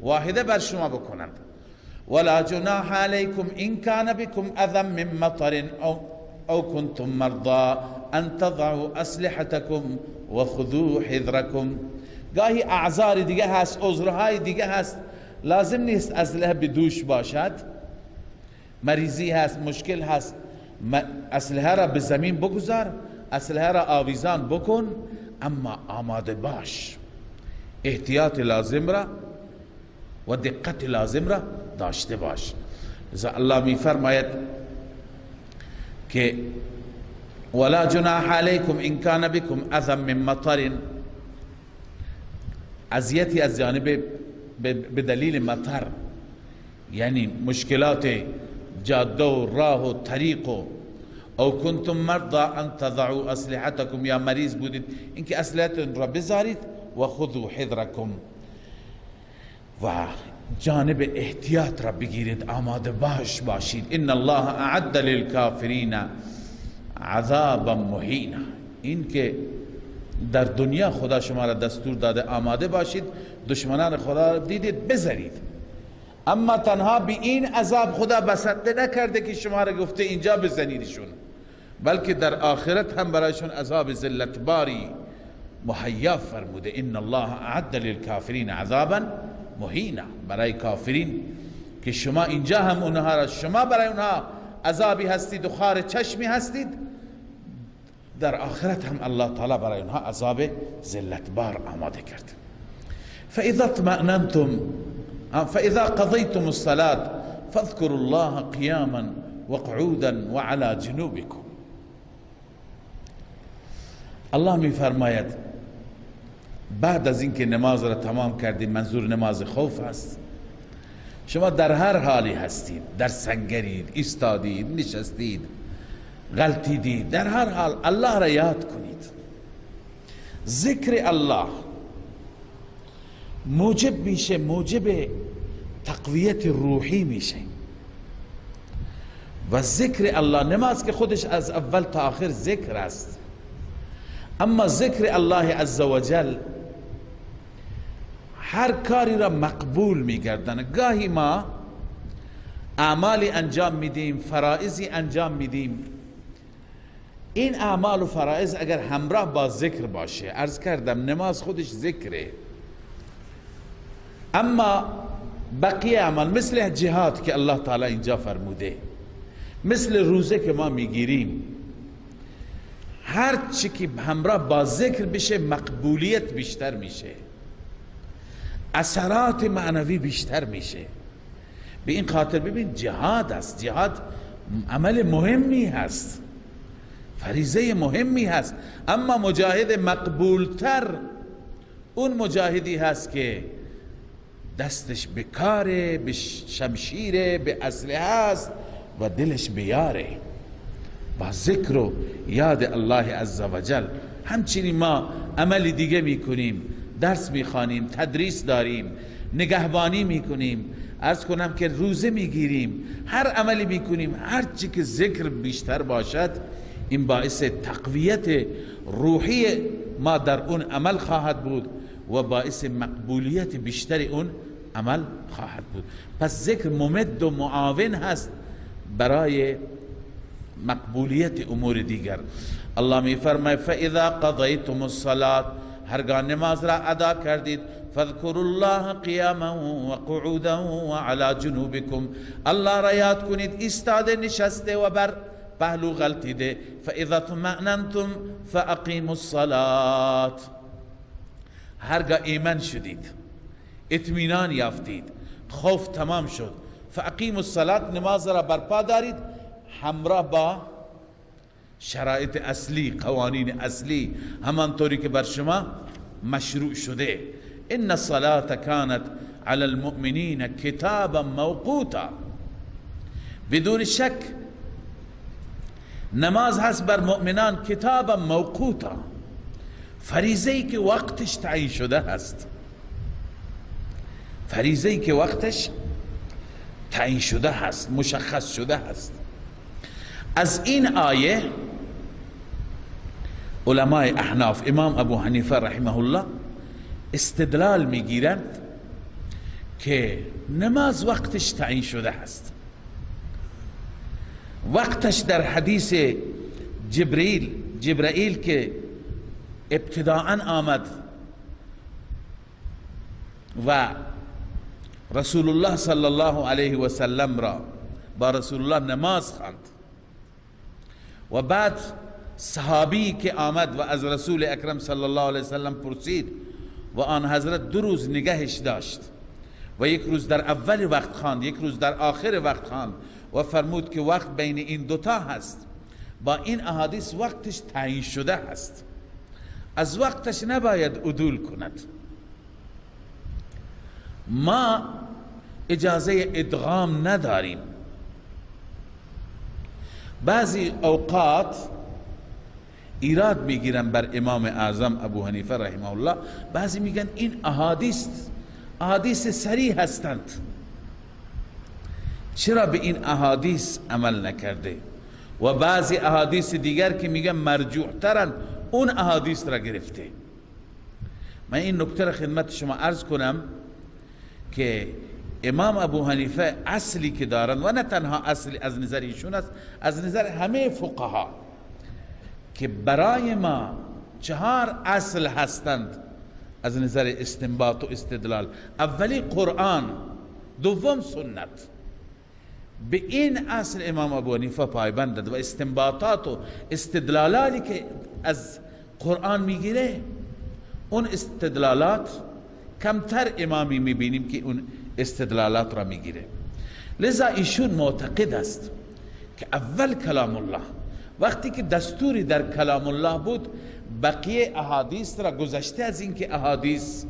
واحده بر شما بکنند. ولا جناح علیکم ان کان بكم اذى من مطر او کنتم مرضى ان تضعوا اسلحتكم وخذوا حذركم. گاهی اعذار دیگه هست، عذرهای دیگه هست، لازم نیست اسلحه به دوش باشد، مریضی هست، مشکل هست، اسلحه را به زمین بگذار، اسلحه را آویزان بکن، اما آماده باش، احتیاط لازم را و دقت لازم را داشته باش. لذا الله می فرماید که ولا جناح علیکم ان کان بكم اذى من مطر، اذیتی از جانب به دلیل مطر، یعنی مشکلات جاده و راه و طریق و او کنتم مرضى ان تضعوا اسلحتكم، یا مریض بودید اینکه اسلحتون را بذارید، و خذوا حذرکم، و جانب احتیاط را بگیرید، آماده باش باشید. ان الله اعد للکافرین عذابا مهینا، این که در دنیا خدا شما را دستور داده آماده باشید، دشمنان خدا را دیدید بزنید، اما تنها به این عذاب خدا بسنده نکرده که شما را گفته اینجا بزنیدشون، بلکه در آخرت هم برایشون عذاب ذلتباری مهیا فرموده. ان الله اعد للکافرین عذابا مهینا، برای کافرین که شما اینجا هم اونها را، شما برای اونها عذابی هستید و خار چشمی هستید، در آخرت هم الله تعالی برای اونها عذاب ذلتبار آماده کرد. فاذا اطمأننتم فاذا قضيتم الصلاة فاذكروا الله قياما وقعودا وعلى جنوبكم. الله می فرماید بعد از اینکه نماز را تمام کردید، منظور نماز خوف است، شما در هر حالی هستید، در سنگرید، ایستادید، نشستید، غلطیدید، در هر حال الله را یاد کنید. ذکر الله موجب میشه، موجب تقویت روحی میشه. و ذکر الله، نماز که خودش از اول تا آخر ذکر است، اما ذکر الله عزوجل هر کاری را مقبول میگردانه. گاهی ما اعمالی انجام میدیم، فرائضی انجام میدیم، این اعمال و فرائض اگر همراه با ذکر باشه، عرض کردم نماز خودش ذکره، اما بقیه اعمال مثل جهاد که الله تعالی اینجا فرموده، مثل روزه که ما میگیریم، هر چی که همراه با ذکر بشه مقبولیت بیشتر میشه، اثرات معنوی بیشتر میشه. به این خاطر ببین جهاد است، جهاد عمل مهمی هست، فریضه مهمی هست، اما مجاهد مقبولتر اون مجاهدی هست که دستش به کاره، به شمشیره، به اسلحه است و دلش به یاره، با ذکر و یاد الله عزوجل. همچنین ما عمل دیگه میکنیم، درس میخوانیم، تدریس داریم، نگهبانی میکنیم، عرض کنم که روزه میگیریم، هر عملی میکنیم، هر چی که ذکر بیشتر باشد این باعث تقویت روحی ما در اون عمل خواهد بود و باعث مقبولیت بیشتر اون عمل خواهد بود. پس ذکر ممد و معاون هست برای مقبولیت امور دیگر. الله می فرماید فاذا قضیتم الصلاة، هرگاه نماز را ادا کردید، فاذکروا الله قیاما وقعودا وعلى جنوبکم، الله را یاد کنید ایستاده، نشسته و بر پهلو غلطیده. فاذا اطمأننتم فاقیموا الصلاة، هرگاه ایمن شدید، اطمینان یافتید، خوف تمام شد، فاقیموا الصلاة، نماز را برپا دارید همراه با شرایط اصلی، قوانین اصلی، همانطوری که بر شما مشروع شده. ان الصلاة كانت على المؤمنین کتابا موقوتا، بدون شک نماز هست بر مؤمنان کتابا موقوتا، فریضه‌ای که وقتش تعیین شده هست. فریضه ای که وقتش تعیین شده هست، مشخص شده هست. از این آیه علمای احناف، امام ابو حنیفه رحمه الله، استدلال میگیرند که نماز وقتش تعیین شده هست. وقتش در حدیث جبرئیل که ابتداعا آمد و رسول الله صلی الله علیه و سلم را با رسول الله نماز خواند و بعد صحابی که آمد و از رسول اکرم صلی الله علیه و سلم پرسید و آن حضرت 2 روز نگهش داشت و یک روز در اول وقت خواند، یک روز در آخر وقت خواند و فرمود که وقت بین این دوتا هست. با این احادیث وقتش تعیین شده هست، از وقتش نباید عدول کند. ما اجازه ادغام نداریم. بعضی اوقات ایراد میگیرن بر امام اعظم ابو حنیفه رحمه الله، بعضی میگن این احادیث صریح هستند، چرا به این احادیث عمل نکرده؟ و بعضی احادیث دیگر که میگن مرجوع ترن، اون احادیث را گرفته. من این نکته را خدمت شما عرض کنم که امام ابو حنیفه اصلی که دارن، و نه تنها اصلی از نظر ایشون است، از نظر همه فقها، که برای ما 4 اصل هستند از نظر استنباط و استدلال. اولی قرآن، دوم سنت. به این اصل امام ابو حنیفه پایبند و استنباطات و استدلالاتی که از قرآن میگیره، اون استدلالات کمتر امامی میبینیم که اون استدلالات را میگیره. لذا ایشون معتقد است که اول کلام الله، وقتی که دستوری در کلام الله بود، بقیه احادیث را گذشته از اینکه احادیث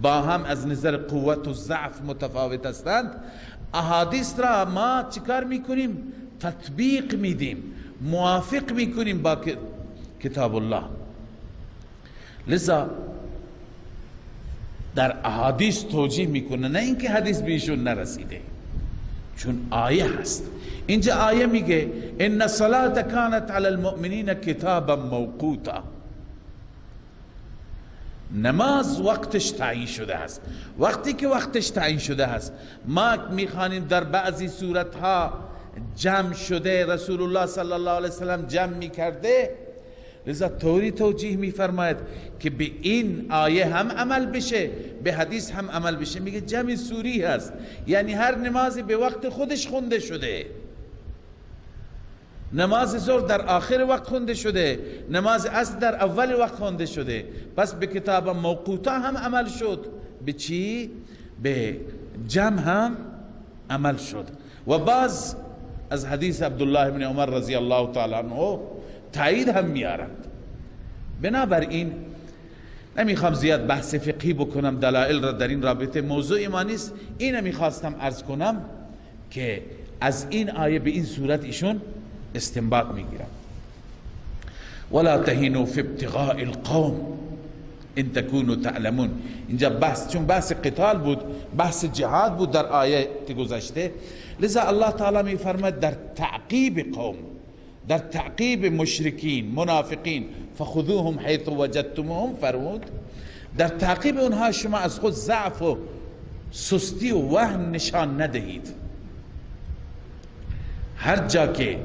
با هم از نظر قوت و ضعف متفاوت هستند، احادیث را ما چیکار میکنیم؟ تطبیق میدیم، موافق میکنیم با کتاب الله. لذا در احادیث توجیه میکنه، نه اینکه حدیث بهشون نرسیده، چون آیه هست. اینجا آیه میگه ان الصلاة كانت علی المؤمنین کتابا موقوتا، نماز وقتش تعیین شده است. وقتی که وقتش تعیین شده است، ما میخوانیم در بعضی صورتها جمع شده، رسول الله صلی الله علیه وسلم جمع میکرده. لذا طوری توجیه میفرماید که به این آیه هم عمل بشه، به حدیث هم عمل بشه. میگه جمع سوری هست، یعنی هر نمازی به وقت خودش خونده شده. نماز ظهر در آخر وقت خونده شده، نماز عصر در اول وقت خونده شده. پس به کتاب موقوتا هم عمل شد، به چی؟ به جمع هم عمل شد. و باز از حدیث عبدالله بن عمر رضی الله تعالی عنه تایید هم میارند. بنابراین نمیخوام زیاد بحث فقهی بکنم، دلائل را در این رابطه موضوع ما نیست. اینو میخواستم عرض کنم که از این آیه به این صورت ایشون استنباط میگیرن. ولا تهینوا فی ابتغاء القوم ان تکونوا تعلمون. اینجا بحث، چون بحث قتال بود، بحث جهاد بود در آیه گذشته، لذا الله تعالی میفرماید در تعقیب قوم، در تعقیب مشرکین منافقین، فخذوهم حیث وجدتموهم فرمود، در تعقیب اونها شما از خود ضعف و سستی و وهن نشان ندهید. هر جا که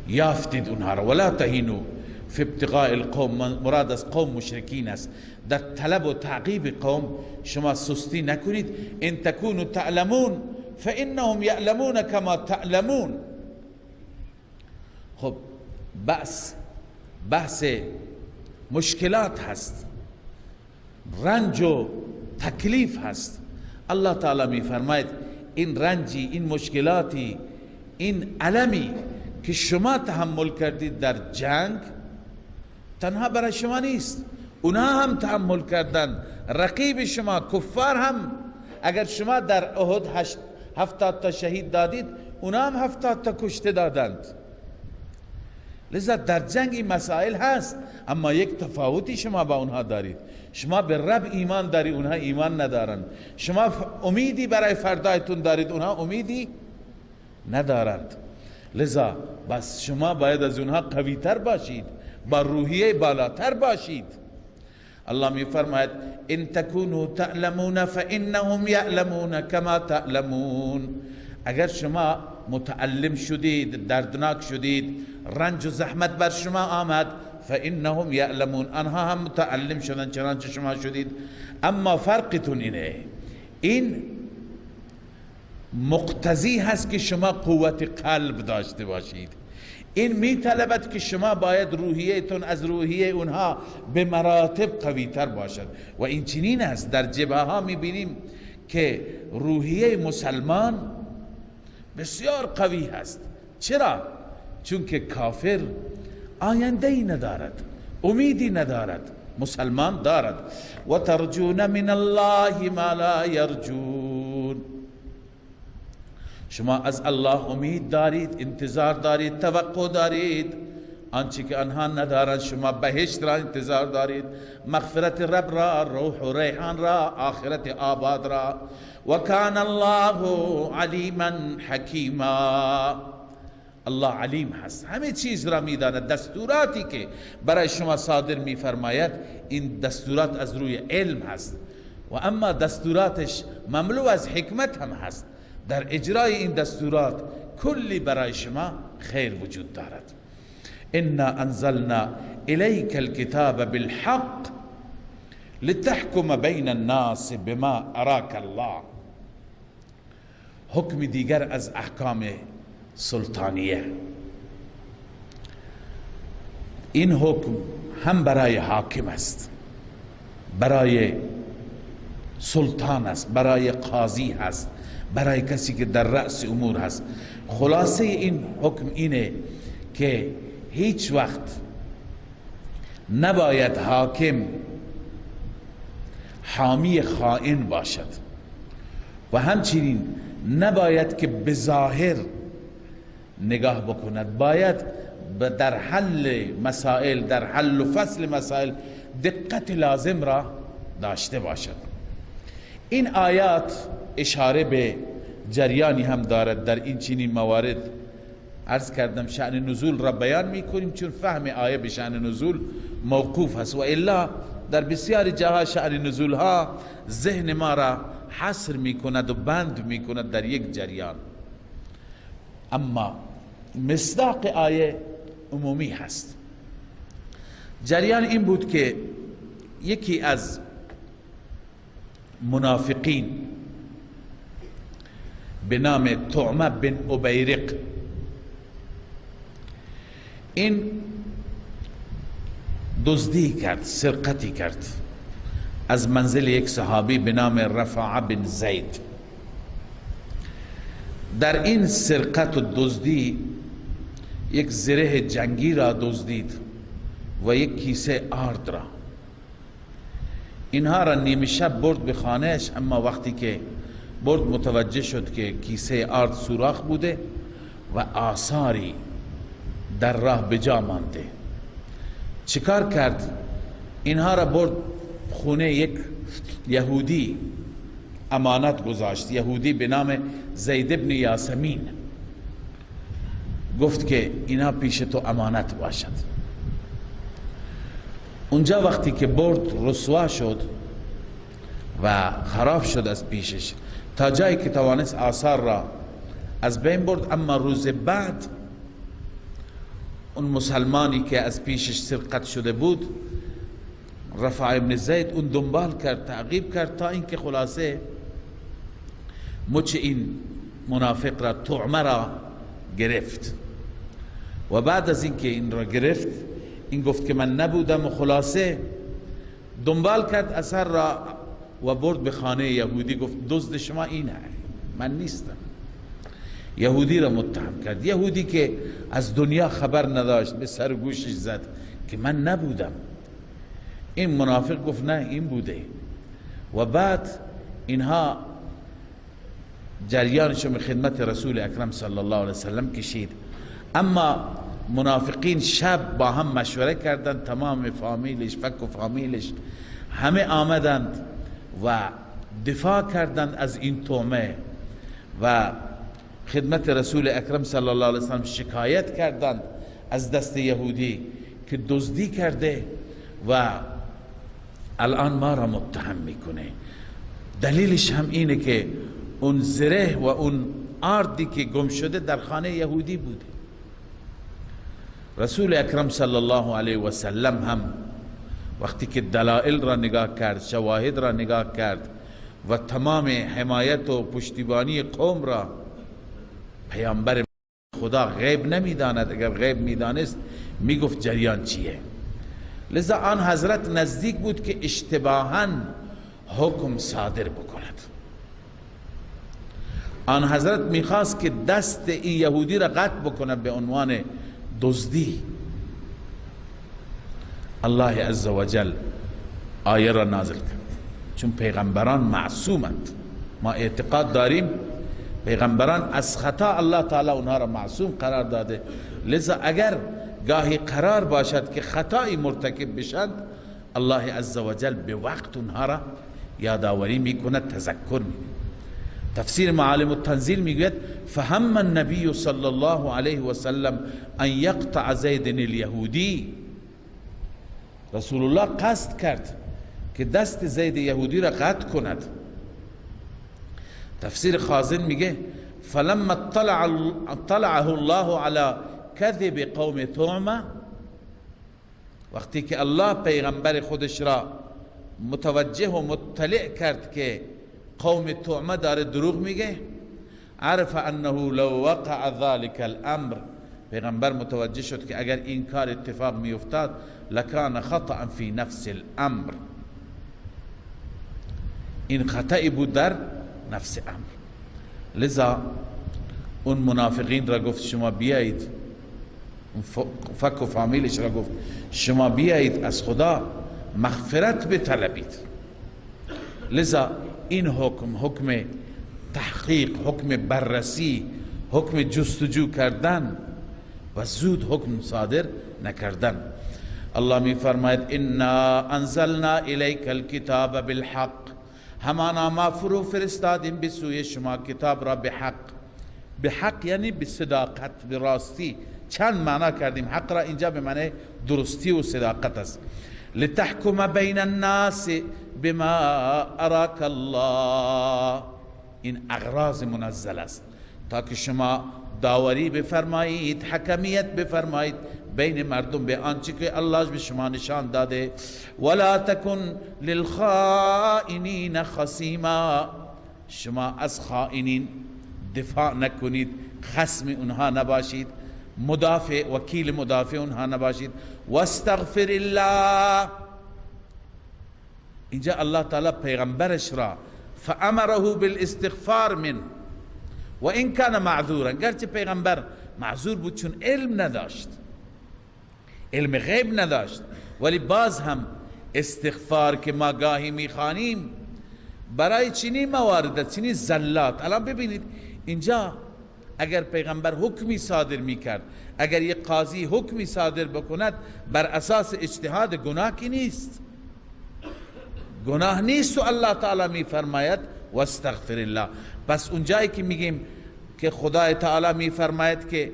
یافتید اونها را، ولا تهینوا فی ابتغاء القوم، مراد از قوم مشرکین است، در طلب و تعقیب قوم شما سستی نکنید. ان تکونوا تعلمون فانهم یعلمون کما تعلمون. خب بحث مشکلات هست، رنج و تکلیف هست. الله تعالی می فرماید این رنجی، این مشکلاتی، این المی که شما تحمل کردید در جنگ تنها برای شما نیست، اونها هم تحمل کردن. رقیب شما کفار هم، اگر شما در احد 70 تا شهید دادید، اونها هم 70 تا کشته دادند. لذا در جنگ این مسائل هست، اما یک تفاوتی شما با اونها دارید. شما به رب ایمان داری، اونها ایمان ندارند. شما امیدی برای فردایتون دارید، اونها امیدی ندارند. لذا بس شما باید از اونها قوی تر باشید، با روحیه بالاتر باشید. الله می فرماید ان تکونوا تعلمون فانهم یعلمون کما تعلمون. اگر شما متعلم شدید، دردناک شدید، رنج و زحمت بر شما آمد، فانهم یعلمون، آنها هم متعلم شدن چنانچه شما شدید. اما فرقتون اینه، این مقتضی هست که شما قوت قلب داشته باشید. این میطلبد که شما باید روحیهتون از روحیه اونها به مراتب قوی تر باشد. و این چنین است. در جبهه ها میبینیم که روحیه مسلمان بسیار قوی هست. چرا؟ چون که کافر آینده ای ندارد، امیدی ندارد، مسلمان دارد. و ترجون من الله ما لا یرجون. شما از الله امید دارید، انتظار دارید، توقع دارید، آنچه که آنها ندارند. شما بهشت را انتظار دارید، مغفرت رب را، روح و ریحان را، آخرت آباد را. و کان الله علیما حکیما. الله علیم هست، همه چیز را میداند. دستوراتی که برای شما صادر میفرماید این دستورات از روی علم هست، و اما دستوراتش مملو از حکمت هم هست. در اجرای این دستورات کلی برای شما خیر وجود دارد. انا انزلنا الیک الكتاب بالحق لتحکم بین الناس بما اراک الله. حکم دیگر از احکام سلطانیه. این حکم هم برای حاکم است، برای سلطان است، برای قاضی هست، برای کسی که در رأس امور هست. خلاصه این حکم اینه که هیچ وقت نباید حاکم حامی خائن باشد، و همچنین نباید که به ظاهر نگاه بکند. باید در حل مسائل، در حل و فصل مسائل دقت لازم را داشته باشد. این آیات اشاره به جریانی هم دارد. در این چنین موارد عرض کردم شأن نزول را بیان میکنیم، چون فهم آیه به شأن نزول موقوف هست، و الا در بسیار جاها شأن نزول ها ذهن ما را حصر میکند و بند میکند در یک جریان. اما مصداق آیه عمومی هست. جریان این بود که یکی از منافقین به نام طعمه بن ابیرق، این دزدی کرد، سرقتی کرد از منزل یک صحابی به نام رفاعه بن زید. در این سرقت و دزدی یک زره جنگی را دزدید و یک کیسه آرد را. اینها را نیمه شب برد به خانهش، اما وقتی که برد متوجه شد که کیسه آرد سوراخ بوده و آثاری در راه به جا مانده. چیکار کرد؟ اینها را برد خونه یک یهودی امانت گذاشت، یهودی به نام زید ابن یاسمین. گفت که اینها پیش تو امانت باشد. اونجا وقتی که برد رسوا شد و خراب شد از پیشش، تا جایی که توانست آثار را از بین برد. اما روز بعد اون مسلمانی که از پیشش سرقت شده بود، رفاعه ابن زید، اون دنبال کرد، تعقیب کرد تا اینکه خلاصه مچ این منافق را، طعمه را گرفت. و بعد از اینکه این را گرفت، این گفت که من نبودم، و خلاصه دنبال کرد اثر را و برد به خانه یهودی. گفت دزد شما اینه، من نیستم. یهودی را متهم کرد. یهودی که از دنیا خبر نداشت به سر گوشش زد که من نبودم. این منافق گفت نه، این بوده. و بعد اینها جریانشو به خدمت رسول اکرم صلی الله علیه وسلم کشید. اما منافقین شب با هم مشوره کردند، تمام فامیلش، فک و فامیلش همه آمدند و دفاع کردند از این طعمه و خدمت رسول اکرم صلی الله علیه وسلم شکایت کردند از دست یهودی که دزدی کرده و الان ما را متهم میکنه. دلیلش هم اینه که اون زره و اون آردی که گم شده در خانه یهودی بوده. رسول اکرم صلی الله علیه و سلم هم وقتی که دلائل را نگاه کرد، شواهد را نگاه کرد و تمام حمایت و پشتیبانی قوم را، پیامبر خدا غیب نمیداند، اگر غیب میدانست میگفت جریان چیه. لذا آن حضرت نزدیک بود که اشتباهاً حکم صادر بکند. آن حضرت میخواست که دست این یهودی را قطع بکند به عنوان دزدی. الله عزوجل آیه را نازل کرد، چون پیغمبران معصومند، ما اعتقاد داریم پیغمبران از خطا الله تعالی اونها را معصوم قرار داده. لذا اگر گاهی قرار باشد که خطایی مرتکب بشند، الله عزوجل به وقت اونها را یادآوری میکند، تذکر میکند. تفسیر معالم التنزیل میگوید فهم النبی صلی الله علیه وسلم ان یقطع زید الیهودی. رسول الله قصد کرد که دست زید یهودی را قطع کند. تفسیر خازن میگه فلما اطلعه الله على کذب قوم طعمه، وقتی که الله پیغمبر خودش را متوجه و مطلع کرد که قوم طعمه داره دروغ میگه، عرف انه لو وقع ذلك الامر، پیغمبر متوجه شد که اگر این کار اتفاق میافتاد لکان خطأ فی نفس الامر، این خطایی بود در نفس امر. لذا اون منافقین را گفت شما بیایید، فک و فامیلش را گفت شما بیایید از خدا مغفرت بطلبید. لذا این حکم، حکم تحقیق، حکم بررسی، حکم جستجو کردن و زود حکم صادر نکردن. الله می فرماید انا انزلنا الیک الکتاب بالحق، همانا ما فرو فرستادیم به سوی شما کتاب را به حق. به حق یعنی به صداقت، به راستی. چند معنا کردیم حق را اینجا به معنی درستی و صداقت است. لتحکم بین الناس بما اراک الله، این اغراض منزل است تا که شما داوری بفرمایید، حکمیت بفرمایید بین مردم به آنچه که الله به شما نشان داده. ولا تکن للخائنین خصیما، شما از خائنین دفاع نکنید، خصم اونها نباشید، مدافع، وکیل مدافع اونها نباشید. واستغفر الله، اینجا الله تعالی پیغمبرش را فامره بالاستغفار من و این کان معذورا، گرچه پیغمبر معذور بود چون علم نداشت، علم غیب نداشت، ولی باز هم استغفار که ما گاهی میخوانیم برای چنین موارد، چنین زلات. الان ببینید اینجا اگر پیغمبر حکمی صادر میکرد، اگر یک قاضی حکمی صادر بکند بر اساس اجتهاد، گناه کی نیست، گناه نیست. و الله تعالی میفرماید واستغفر الله. پس اونجایی که میگیم که خدای تعالی میفرماید که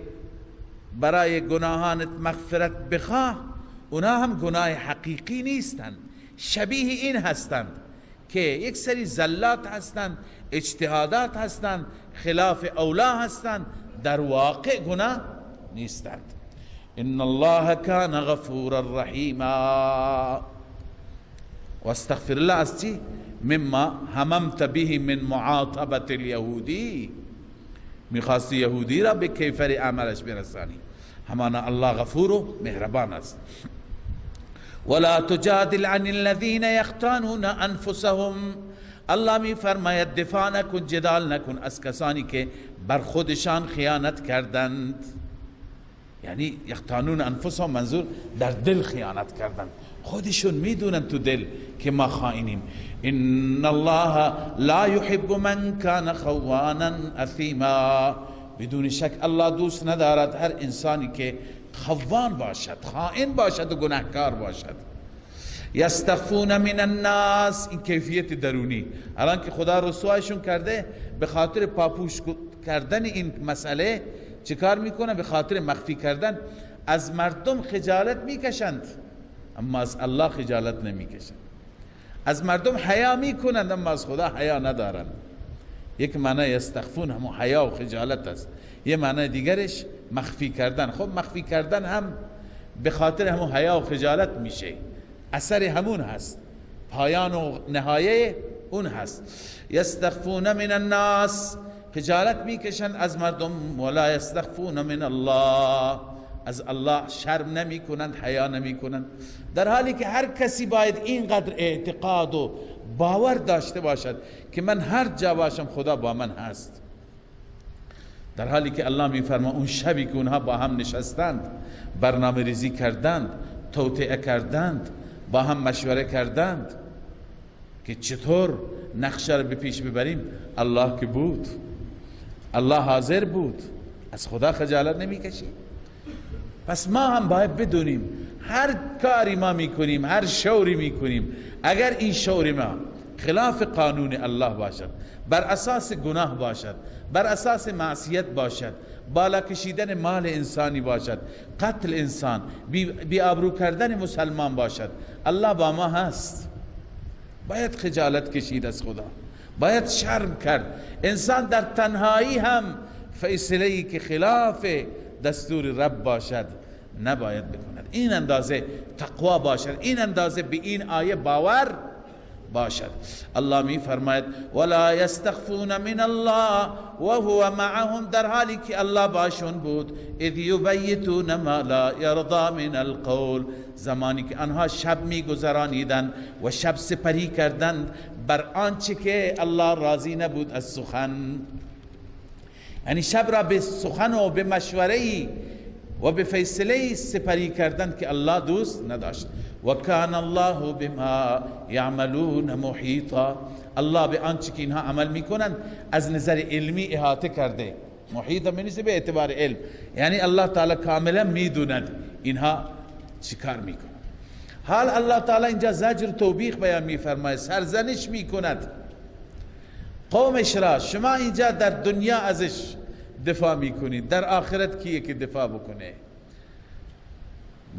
برای گناهانت مغفرت بخواه، اونا هم گناه حقیقی نیستند، شبیه این هستند که یک سری زلات هستند، اجتهادات هستند، خلاف اولا هستند، در واقع گناه نیستند. ان الله کان غفورا رحیما. واستغفر الله از چی؟ مما هممت به من معاطبت الیهودی، میخواستی یهودی را به کیفر عملش برسانی، همانا الله غفور و مهربان است. ولا تجادل عن الذين يختانون انفسهم، الله می فرماید دفاع نکن، جدال نکن از کسانی که بر خودشان خیانت کردند. یعنی یختانون انفسهم منظور در دل خیانت کردند، خودشون میدونن تو دل که ما خائنیم. ان الله لا يحب من كان خوانا اثیما، بدون شک الله دوست ندارد هر انسانی که خوان باشد، خائن باشد و گناهکار باشد. یستخفون من الناس، این کیفیت درونی. الان که خدا رسوایشون کرده، به خاطر پاپوش کردن این مسئله چیکار میکنه؟ به خاطر مخفی کردن از مردم خجالت میکشند، اما از الله خجالت نمیکشند. از مردم حیا میکنند، اما از خدا حیا ندارند. یک معنی یستخفون همون حیا و خجالت است، یه معنی دیگرش مخفی کردن. خب مخفی کردن هم به خاطر همون حیا و خجالت میشه، اثر همون هست، پایان و نهایه اون هست. یستخفون من الناس، خجالت میکشند از مردم، ولا یستخفون من الله، از الله شرم نمی کنند، حیا نمی کنند. در حالی که هر کسی باید اینقدر اعتقاد و باور داشته باشد که من هر جا باشم خدا با من هست. در حالی که الله میفرما اون شبی که اونها با هم نشستند، برنامه ریزی کردند، توطئه کردند، با هم مشوره کردند که چطور نقشه رو به پیش ببریم، الله که بود، الله حاضر بود، از خدا خجالت نمیکشید. پس ما هم باید بدونیم هر کاری ما میکنیم، هر شوری میکنیم، اگر این شور ما خلاف قانون الله باشد، بر اساس گناه باشد، بر اساس معصیت باشد، بالا کشیدن مال انسانی باشد، قتل انسان، بی آبرو کردن مسلمان باشد، الله با ما هست. باید خجالت کشید از خدا، باید شرم کرد. انسان در تنهایی هم فیصله‌ای که خلاف دستور رب باشد نباید بکند. این اندازه تقوا باشد، این اندازه به این آیه باور باشد. الله می فرماید ولا یستخفون من الله وهو معهم، در حالی که الله باشون بود. اذ یبیتون ما لا یرضى من القول، زمانی که آنها شب می گذرانیدند و شب سپری کردند بر آنچه که الله راضی نبود از سخن. یعنی شب را به سخن و به مشوره و به فیصله سپری کردند که الله دوست نداشت. و کان الله بما یعملون محیطا، الله به آنچه که اینها عمل میکنند از نظر علمی احاطه کرده. محیطا منیسه به اعتبار علم، یعنی الله تعالی کاملا میدوند اینها چیکار میکنند. حال الله تعالی اینجا زجر توبیخ بیان میفرماید، سرزنش میکند قومش را. شما اینجا در دنیا ازش دفاع میکنید، در آخرت کیه که دفاع بکنه؟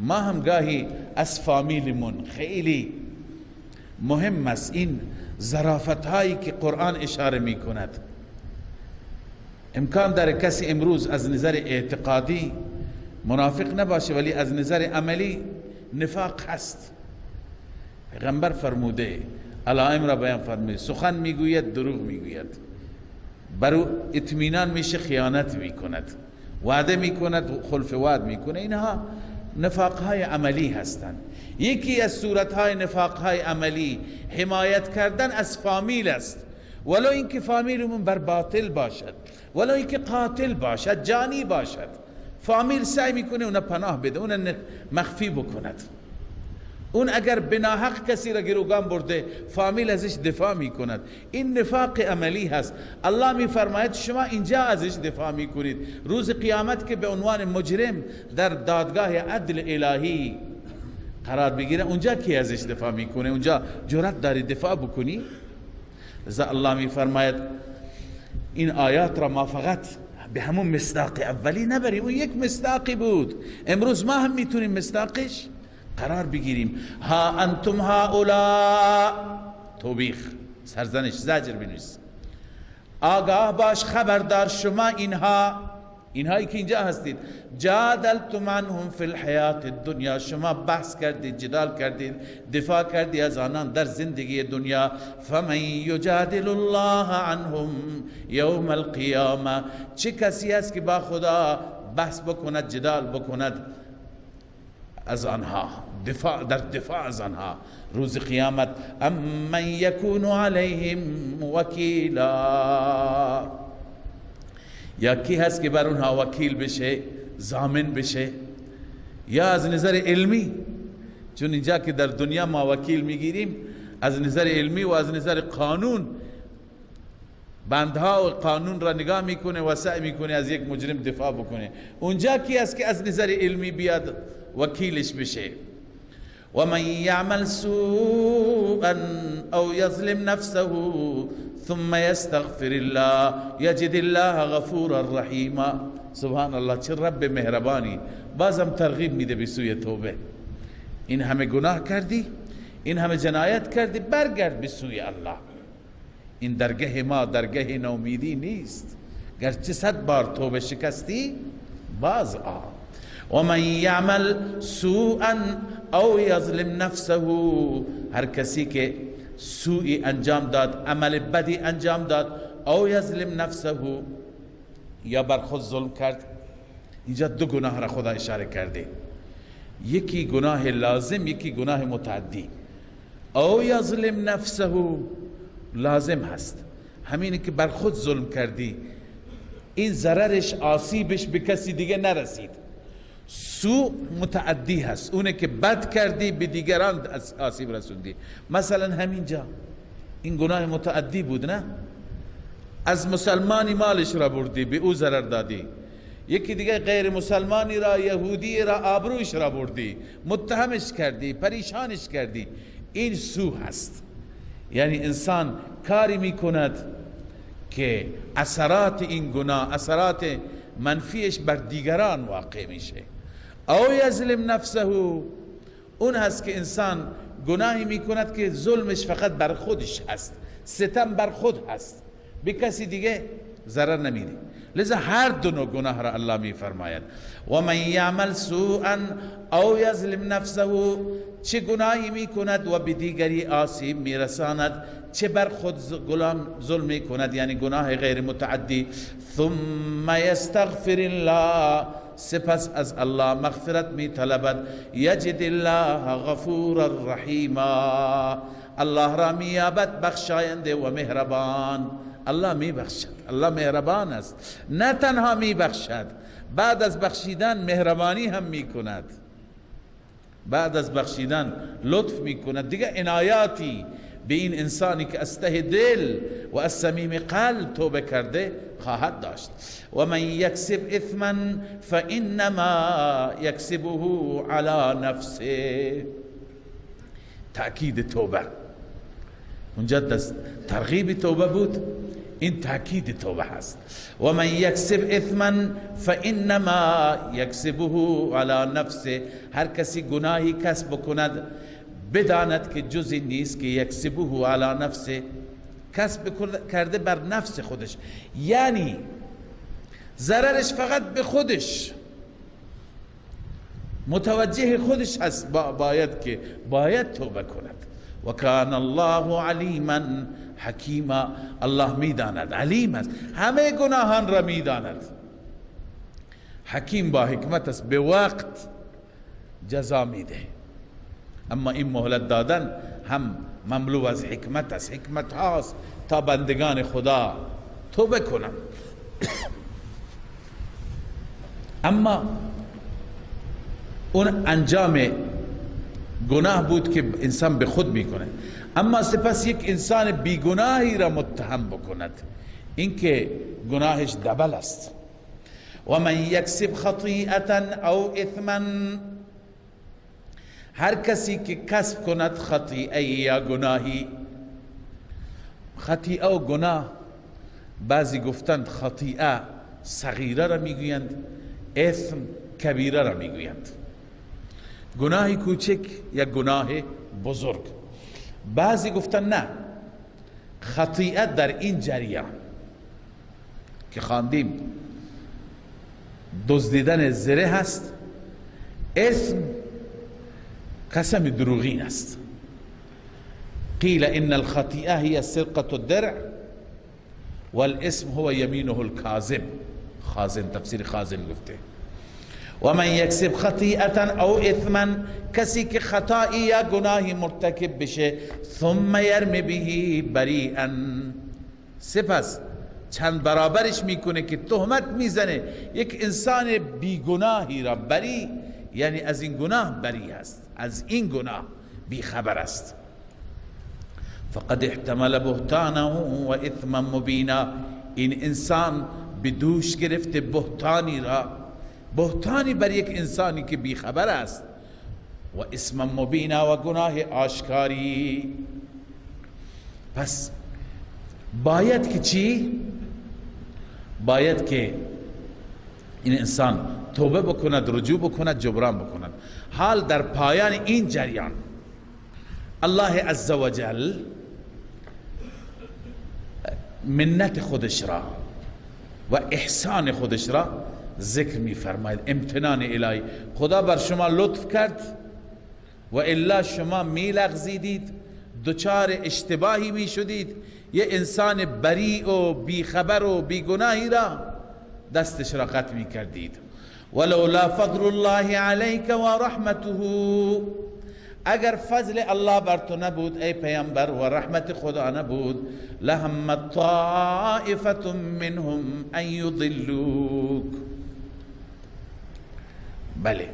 ما هم گاهی از فامیلمون خیلی مهم است این ظرافت هایی که قرآن اشاره میکند. امکان داره کسی امروز از نظر اعتقادی منافق نباشه، ولی از نظر عملی نفاق هست. پیغمبر فرموده، علائم را بیان فرموده، سخن میگوید دروغ میگوید، برو اطمینان میشه خیانت میکند، وعده میکند خلف وعد میکنه. اینها نفاق های عملی هستند. یکی از صورت های نفاق های عملی حمایت کردن از فامیل است، ولو اینکه فامیلمون بر باطل باشد، ولو اینکه قاتل باشد، جانی باشد، فامیل سعی میکنه اونا پناه بده، اونا مخفی بکند. اون اگر به ناحق کسی را گروگان برده، فامیل ازش دفاع میکند. این نفاق عملی هست. الله میفرماید شما اینجا ازش دفاع میکنید، روز قیامت که به عنوان مجرم در دادگاه عدل الهی قرار بگیره، اونجا کی ازش دفاع میکنه؟ اونجا جرأت داری دفاع بکنی؟ لذا الله میفرماید این آیات را ما فقط به همون مصداق اولی نبریم، اون یک مصداقی بود، امروز ما هم میتونیم مصداقش قرار بگیریم. ها انتم هؤلاء، توبیخ، سرزنش، زجر بنویس. آگاه باش، خبردار شما اینها، اینهایی که اینجا هستید، جادلتم عنهم فی الحیات الدنیا، شما بحث کردید، جدال کردید، دفاع کردید از آنان در زندگی دنیا. فمن یجادل الله عنهم یوم القیامه، چه کسی است که با خدا بحث بکند، جدال بکند از آنها، دفاع، در دفاع از آنها روز قیامت. ام من یکون علیهم وکیلا، یا کی هست که بر اونها وکیل بشه، ضامن بشه؟ یا از نظر علمی، چون اینجا که در دنیا ما وکیل میگیریم از نظر علمی و از نظر قانون بندها و قانون را نگاه میکنه و سعی میکنه از یک مجرم دفاع بکنه. اونجا کی است که از نظر علمی بیاد وکیلش بشه؟ و من یعمل سوءا او یظلم نفسه ثم یستغفر الله یجد الله غفورا رحیما. سبحان الله، چه رب مهربانی، بازم ترغیب میده به سوی توبه. این همه گناه کردی، این همه جنایت کردی، برگرد به سوی الله. این درگه ما درگه نومیدی نیست، گرچه 100 بار توبه شکستی باز آ. و من یعمل سوءا او یظلم نفسه، هر کسی که سوئی انجام داد، عمل بدی انجام داد، او یظلم نفسه، یا بر خود ظلم کرد. اینجا دو گناه را خدا اشاره کرده، یکی گناه لازم، یکی گناه متعدی. او یظلم نفسه لازم هست، همینه که بر خود ظلم کردی، این ضررش آسیبش به کسی دیگه نرسید. سوء متعدی هست، اونه که بد کردی به دیگران آسیب رسوندی. مثلا همینجا این گناه متعدی بود، نه؟ از مسلمانی مالش را بردی، به او ضرر دادی. یکی دیگه غیر مسلمانی را، یهودی را، آبروش را بردی، متهمش کردی، پریشانش کردی. این سوء هست، یعنی انسان کاری میکند که اثرات این گناه، اثرات منفیش بر دیگران واقع میشه. او یظلم نفسه، اون هست که انسان گناهی میکند که ظلمش فقط بر خودش هست، ستم بر خود هست، به کسی دیگه ضرر نمیده. لذا هر دو نوع گناه را الله میفرماید. و من یعمل سوءا او یظلم نفسه، چه گناهی میکند و به دیگری آسیب میرساند، چه بر خود ظلم میکند، یعنی گناه غیر متعدی. ثم یستغفر الله، سپس از الله مغفرت میطلبد. یجد الله غفورا رحیما، الله را مییابد بخشاینده و مهربان. الله میبخشد، الله مهربان است. نه تنها میبخشد، بعد از بخشیدن مهربانی هم میکند، بعد از بخشیدن لطف میکند. دیگه عنایاتی به این انسانی که از ته دل و از صمیم قلب توبه کرده خواهد داشت. و من یکسب اثما فانما یکسبه علی نفسه. تأکید توبه اونجا ترغیب توبه بود، این تأکید توبه هست. و من یکسب اثما فانما یکسبه علی نفسه، هر کسی گناهی کسب کند بداند که جزی نیست که یکسبه علی نفسه، کسب کرده بر نفس خودش، یعنی ضررش فقط به خودش، متوجه خودش هست، باید که باید توبه کند. و کان الله علیما حکیما، الله میداند، علیم است، همه گناهان را میداند، حکیم با حکمت است، به وقت جزا میده. اما این مهلت دادن هم مملو از حکمت است، حکمت هاست تا بندگان خدا توبه کنند. اما اون انجام گناه بود که انسان به خود میکنه، اما سپس یک انسان بیگناهی را متهم بکند، اینکه گناهش دبل است. و من یکسب خطیئة او اثما، هر کسی که کسب کند خطیئه یا گناهی. خطیئه و گناه بعضی گفتند خطیئه صغیره را میگویند، اثم کبیره را میگویند، گناه کوچک یا گناه بزرگ. بعضی گفتن نه، خطیئه در این جریان که خواندیم دزدیدن زره هست، اثم قسم دروغین است. قیل ان الخطیئه هي سرقة الدرع والاسم هو یمینه الكاذب. خازن، تفسیر خازن گفته. و من یکسب خطیئة او اثما، کسی که خطایی یا گناهی مرتکب بشه، ثم یرم به بریئا، سپس چند برابرش میکنه که تهمت میزنه یک انسان بیگناهی را، بری یعنی از این گناه بری است، از این گناه بیخبر است. فقد احتمل بهتانا و اثما مبینا. این انسان به دوش گرفته بهتانی را، بهتانی بر یک انسانی که بیخبر است، و اسم مبینا و گناه آشکاری. پس باید که چی؟ باید که این انسان توبه بکند، رجوع بکند، جبران بکند. حال در پایان این جریان الله عزوجل منت خودش را و احسان خودش را ذکر می فرماید. امتنان الهی، خدا بر شما لطف کرد و الا شما می لغزیدید، دچار اشتباهی می شدید، یه انسان بریء و بیخبر و بیگناهی را دستش را قطع می کردید. ولولا فضل الله علیک و رحمته، اگر فضل الله بر تو نبود ای پیامبر و رحمت خدا نبود، لهم طائفة منهم ان یضلوک. بله،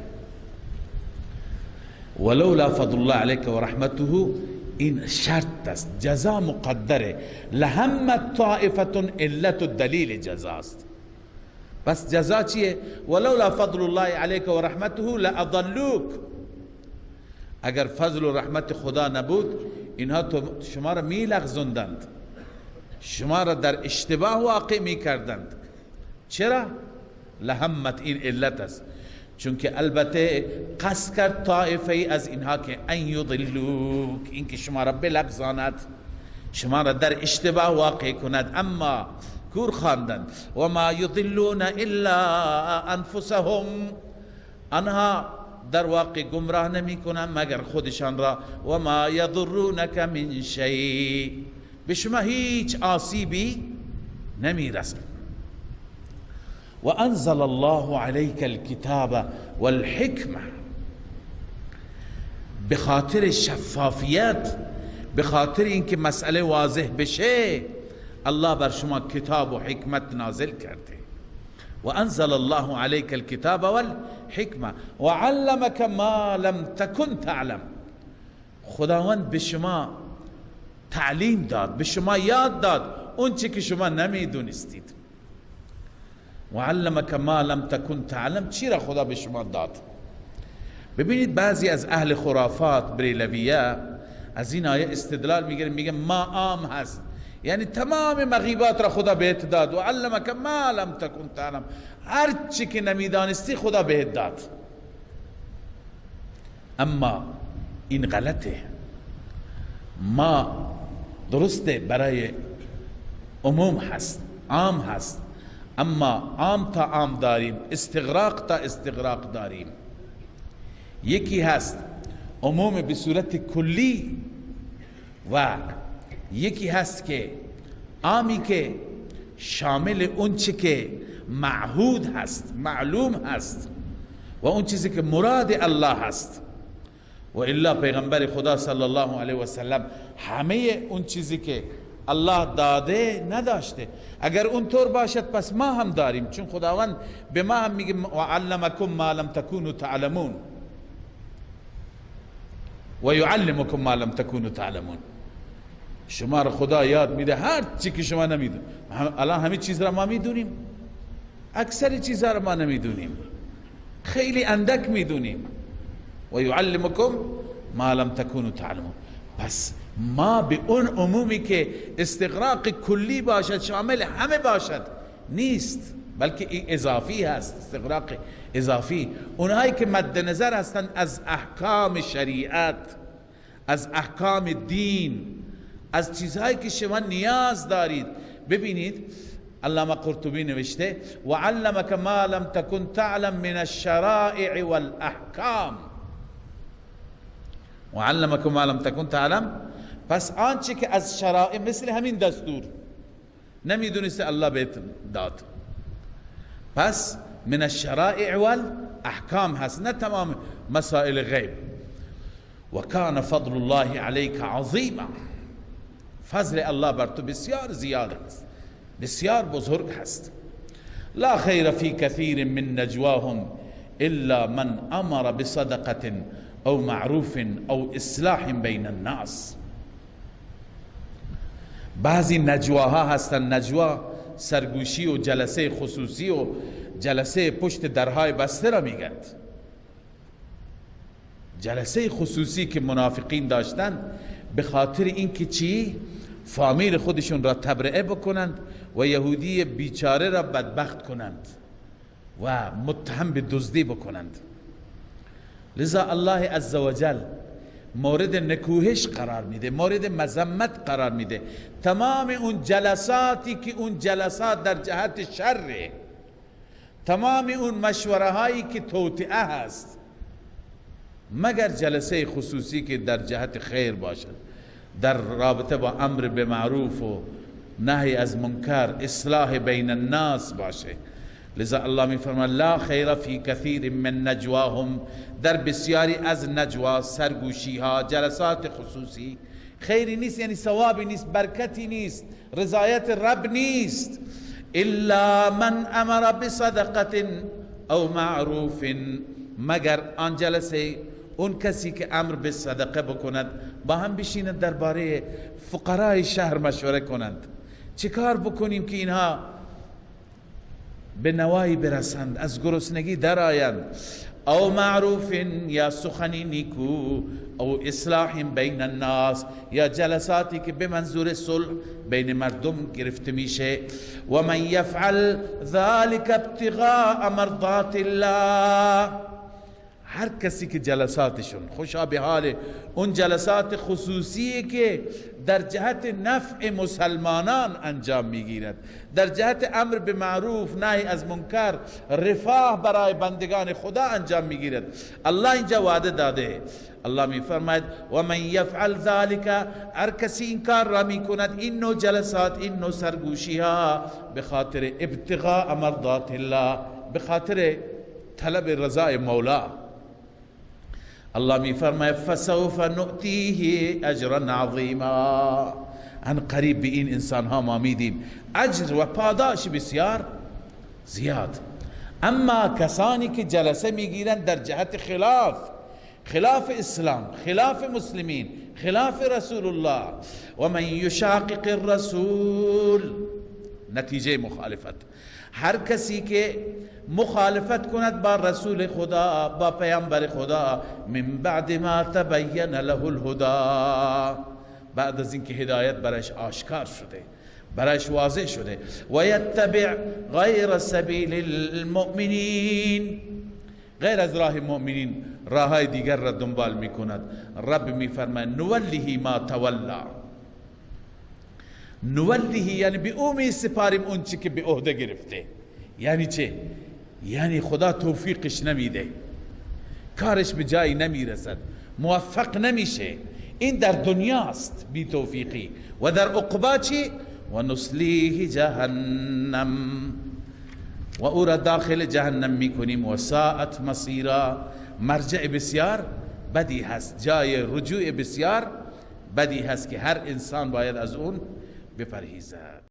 ولولا فضل الله علیک و رحمته، این شرط است، جزا مقدره. لهم طائفة علت دلیل جزاست. پس جزا چیه؟ ولولا فضل الله علیک و رحمته لأضلوک. اگر فضل و رحمت خدا نبود اینها شما را می لغزوندند، شما را در اشتباه واقع می کردند. چرا؟ لهمت، این علت است، چون که البته قصد کرد طائفه از اینها که ان یضلوک، این که شما را بلغزاند، شما را در اشتباه واقع کند. اما کور خواندند، و ما یضلون الا انفسهم، آنها در واقع گمراه نمی کنند مگر خودشان را. و ما یضرونک من شیء، به شما هیچ آسیبی نمی رسد. و انزل الله علیک الکتاب والحکمه، به خاطر شفافیت، به خاطر اینکه مسئله واضح بشه، الله بر شما کتاب و حکمت نازل کرده. و انزل الله علیک الکتاب والحکمه و علمک ما لم تکن تعلم. خداوند به شما تعلیم داد، به شما یاد داد اون چی که شما نمیدونستید. و علمک ما لم تکن تعلم، چی را خدا به شما داد؟ ببینید بعضی از اهل خرافات بریلویه از این آیه استدلال میگیرن، میگن ما عام هست، یعنی تمام مغیبات را خدا بهت داد. و علمک ما لم تکن تعلم، هر چی که نمیدانستی خدا بهت داد. اما این غلطه. ما درسته برای عموم هست، عام هست، اما عام تا عام داریم، استغراق تا استغراق داریم. یکی هست عموم به صورت کلی و یکی هست که عامی که شامل اون چی که معهود هست، معلوم هست، و اون چیزی که مراد الله هست. و الا پیغمبر خدا صلی الله علیه و سلم همه اون چیزی که الله داده نداشته. اگر اونطور باشد پس ما هم داریم، چون خداوند به ما هم میگه و علمکم ما لم تکونوا تعلمون و یعلمکم ما لم تکونوا تعلمون. شما را خدا یاد میده هر چی که شما نمیدونید. الان همه چیز را ما میدونیم، اکثر چیزها را ما نمیدونیم، خیلی اندک میدونیم. و یعلمکم ما لم تکونوا تعلمون. پس ما به اون عمومی که استغراق کلی باشد، شامل همه باشد، نیست، بلکه این اضافی هست، استغراق اضافی. اونهایی که مد نظر هستند از احکام شریعت، از احکام دین، از چیزهایی که شما نیاز دارید. ببینید علامه قرطبی نوشته و علمک ما لم تکن تعلم من الشرائع والاحکام. و علمک ما لم تکن تعلم، پس آنچه که از شرائع، مثل همین دستور نمیدونست الله بهت داد، پس من الشرائع والاحکام هست، نه تمام مسائل غیب. و کان فضل الله علیک عظیما، فضل الله بر تو بسیار زیاد است، بسیار بزرگ هست. لا خیر فی کثیر من نجواهم الا من امر بصدقه او معروف او اصلاح بین الناس. بعضی نجواها هستن، نجوا سرگوشی و جلسه خصوصی و جلسه پشت درهای بسته را میگند. جلسه خصوصی که منافقین داشتن به خاطر اینکه چی؟ فامیل خودشون را تبرئه بکنند و یهودی بیچاره را بدبخت کنند و متهم به دزدی بکنند. لذا الله عزوجل مورد نکوهش قرار میده، مورد مذمت قرار میده تمام اون جلساتی که اون جلسات در جهت شره، تمام اون مشوره هایی که توطئه هست، مگر جلسه خصوصی که در جهت خیر باشد، در رابطه با امر به معروف و نهی از منکر، اصلاح بین الناس باشه. لذا الله می فرماید لا خیر فی کثیر من نجواهم، در بسیاری از نجوا، سرگوشی ها، جلسات خصوصی خیری نیست، یعنی ثوابی نیست، برکتی نیست، رضایت رب نیست. الا من امر بصدقه او معروف، مگر آن جلسه اون کسی که امر به صدقه بکند، با هم بشینند درباره فقرای شهر مشوره کنند، چه کار بکنیم که اینها به نوایی برسند، از گرسنگی درآیند. او معروف، یا سخنی نیکو، او اصلاح بین الناس، یا جلساتی که به منظور صلح بین مردم گرفته میشه. و من یفعل ذلك ابتغاء مرضات الله، هر کسی که جلساتشون خوشا به حال اون جلسات خصوصی که در جهت نفع مسلمانان انجام میگیرد، در جهت امر به معروف، نهی از منکر، رفاه برای بندگان خدا انجام میگیرد. الله اینجا وعده داده، الله میفرماید و من یفعل ذلك، هر کسی این کار را میکند، این نوع جلسات، این نوع سرگوشی ها، به خاطر ابتغاء مرضات الله، به خاطر طلب رضای مولا، الله می فرماید فسوف نؤتیه اجرا عظیما، عن قریب به این انسان ها ما میدیم اجر و پاداش بسیار زیاد. اما کسانی که جلسه میگیرند در جهت خلاف، خلاف اسلام، خلاف مسلمین، خلاف رسول الله، و من یشاقق الرسول، نتیجه مخالفت، هر کسی که مخالفت کند با رسول خدا، با پیامبر خدا، من بعد ما تبین له الهدی، بعد از اینکه هدایت برایش آشکار شده، برایش واضح شده، و یتبع غیر سبیل المؤمنین، غیر از راه مؤمنین، راه دیگر را دنبال میکند. رب میفرماید نوله ما تولا، نوله یعنی به او می سپاریم اون چی که به عهده گرفته. یعنی چه؟ یعنی خدا توفیقش نمیده، کارش به جایی نمیرسد، موفق نمیشه. این در دنیاست بی توفیقی، و در عقبا چی؟ و نصلیه جهنم، و او را داخل جهنم میکنیم، و ساعت مصیرا، مرجع بسیار بدی هست، جای رجوع بسیار بدی هست که هر انسان باید از اون بپرهیزد.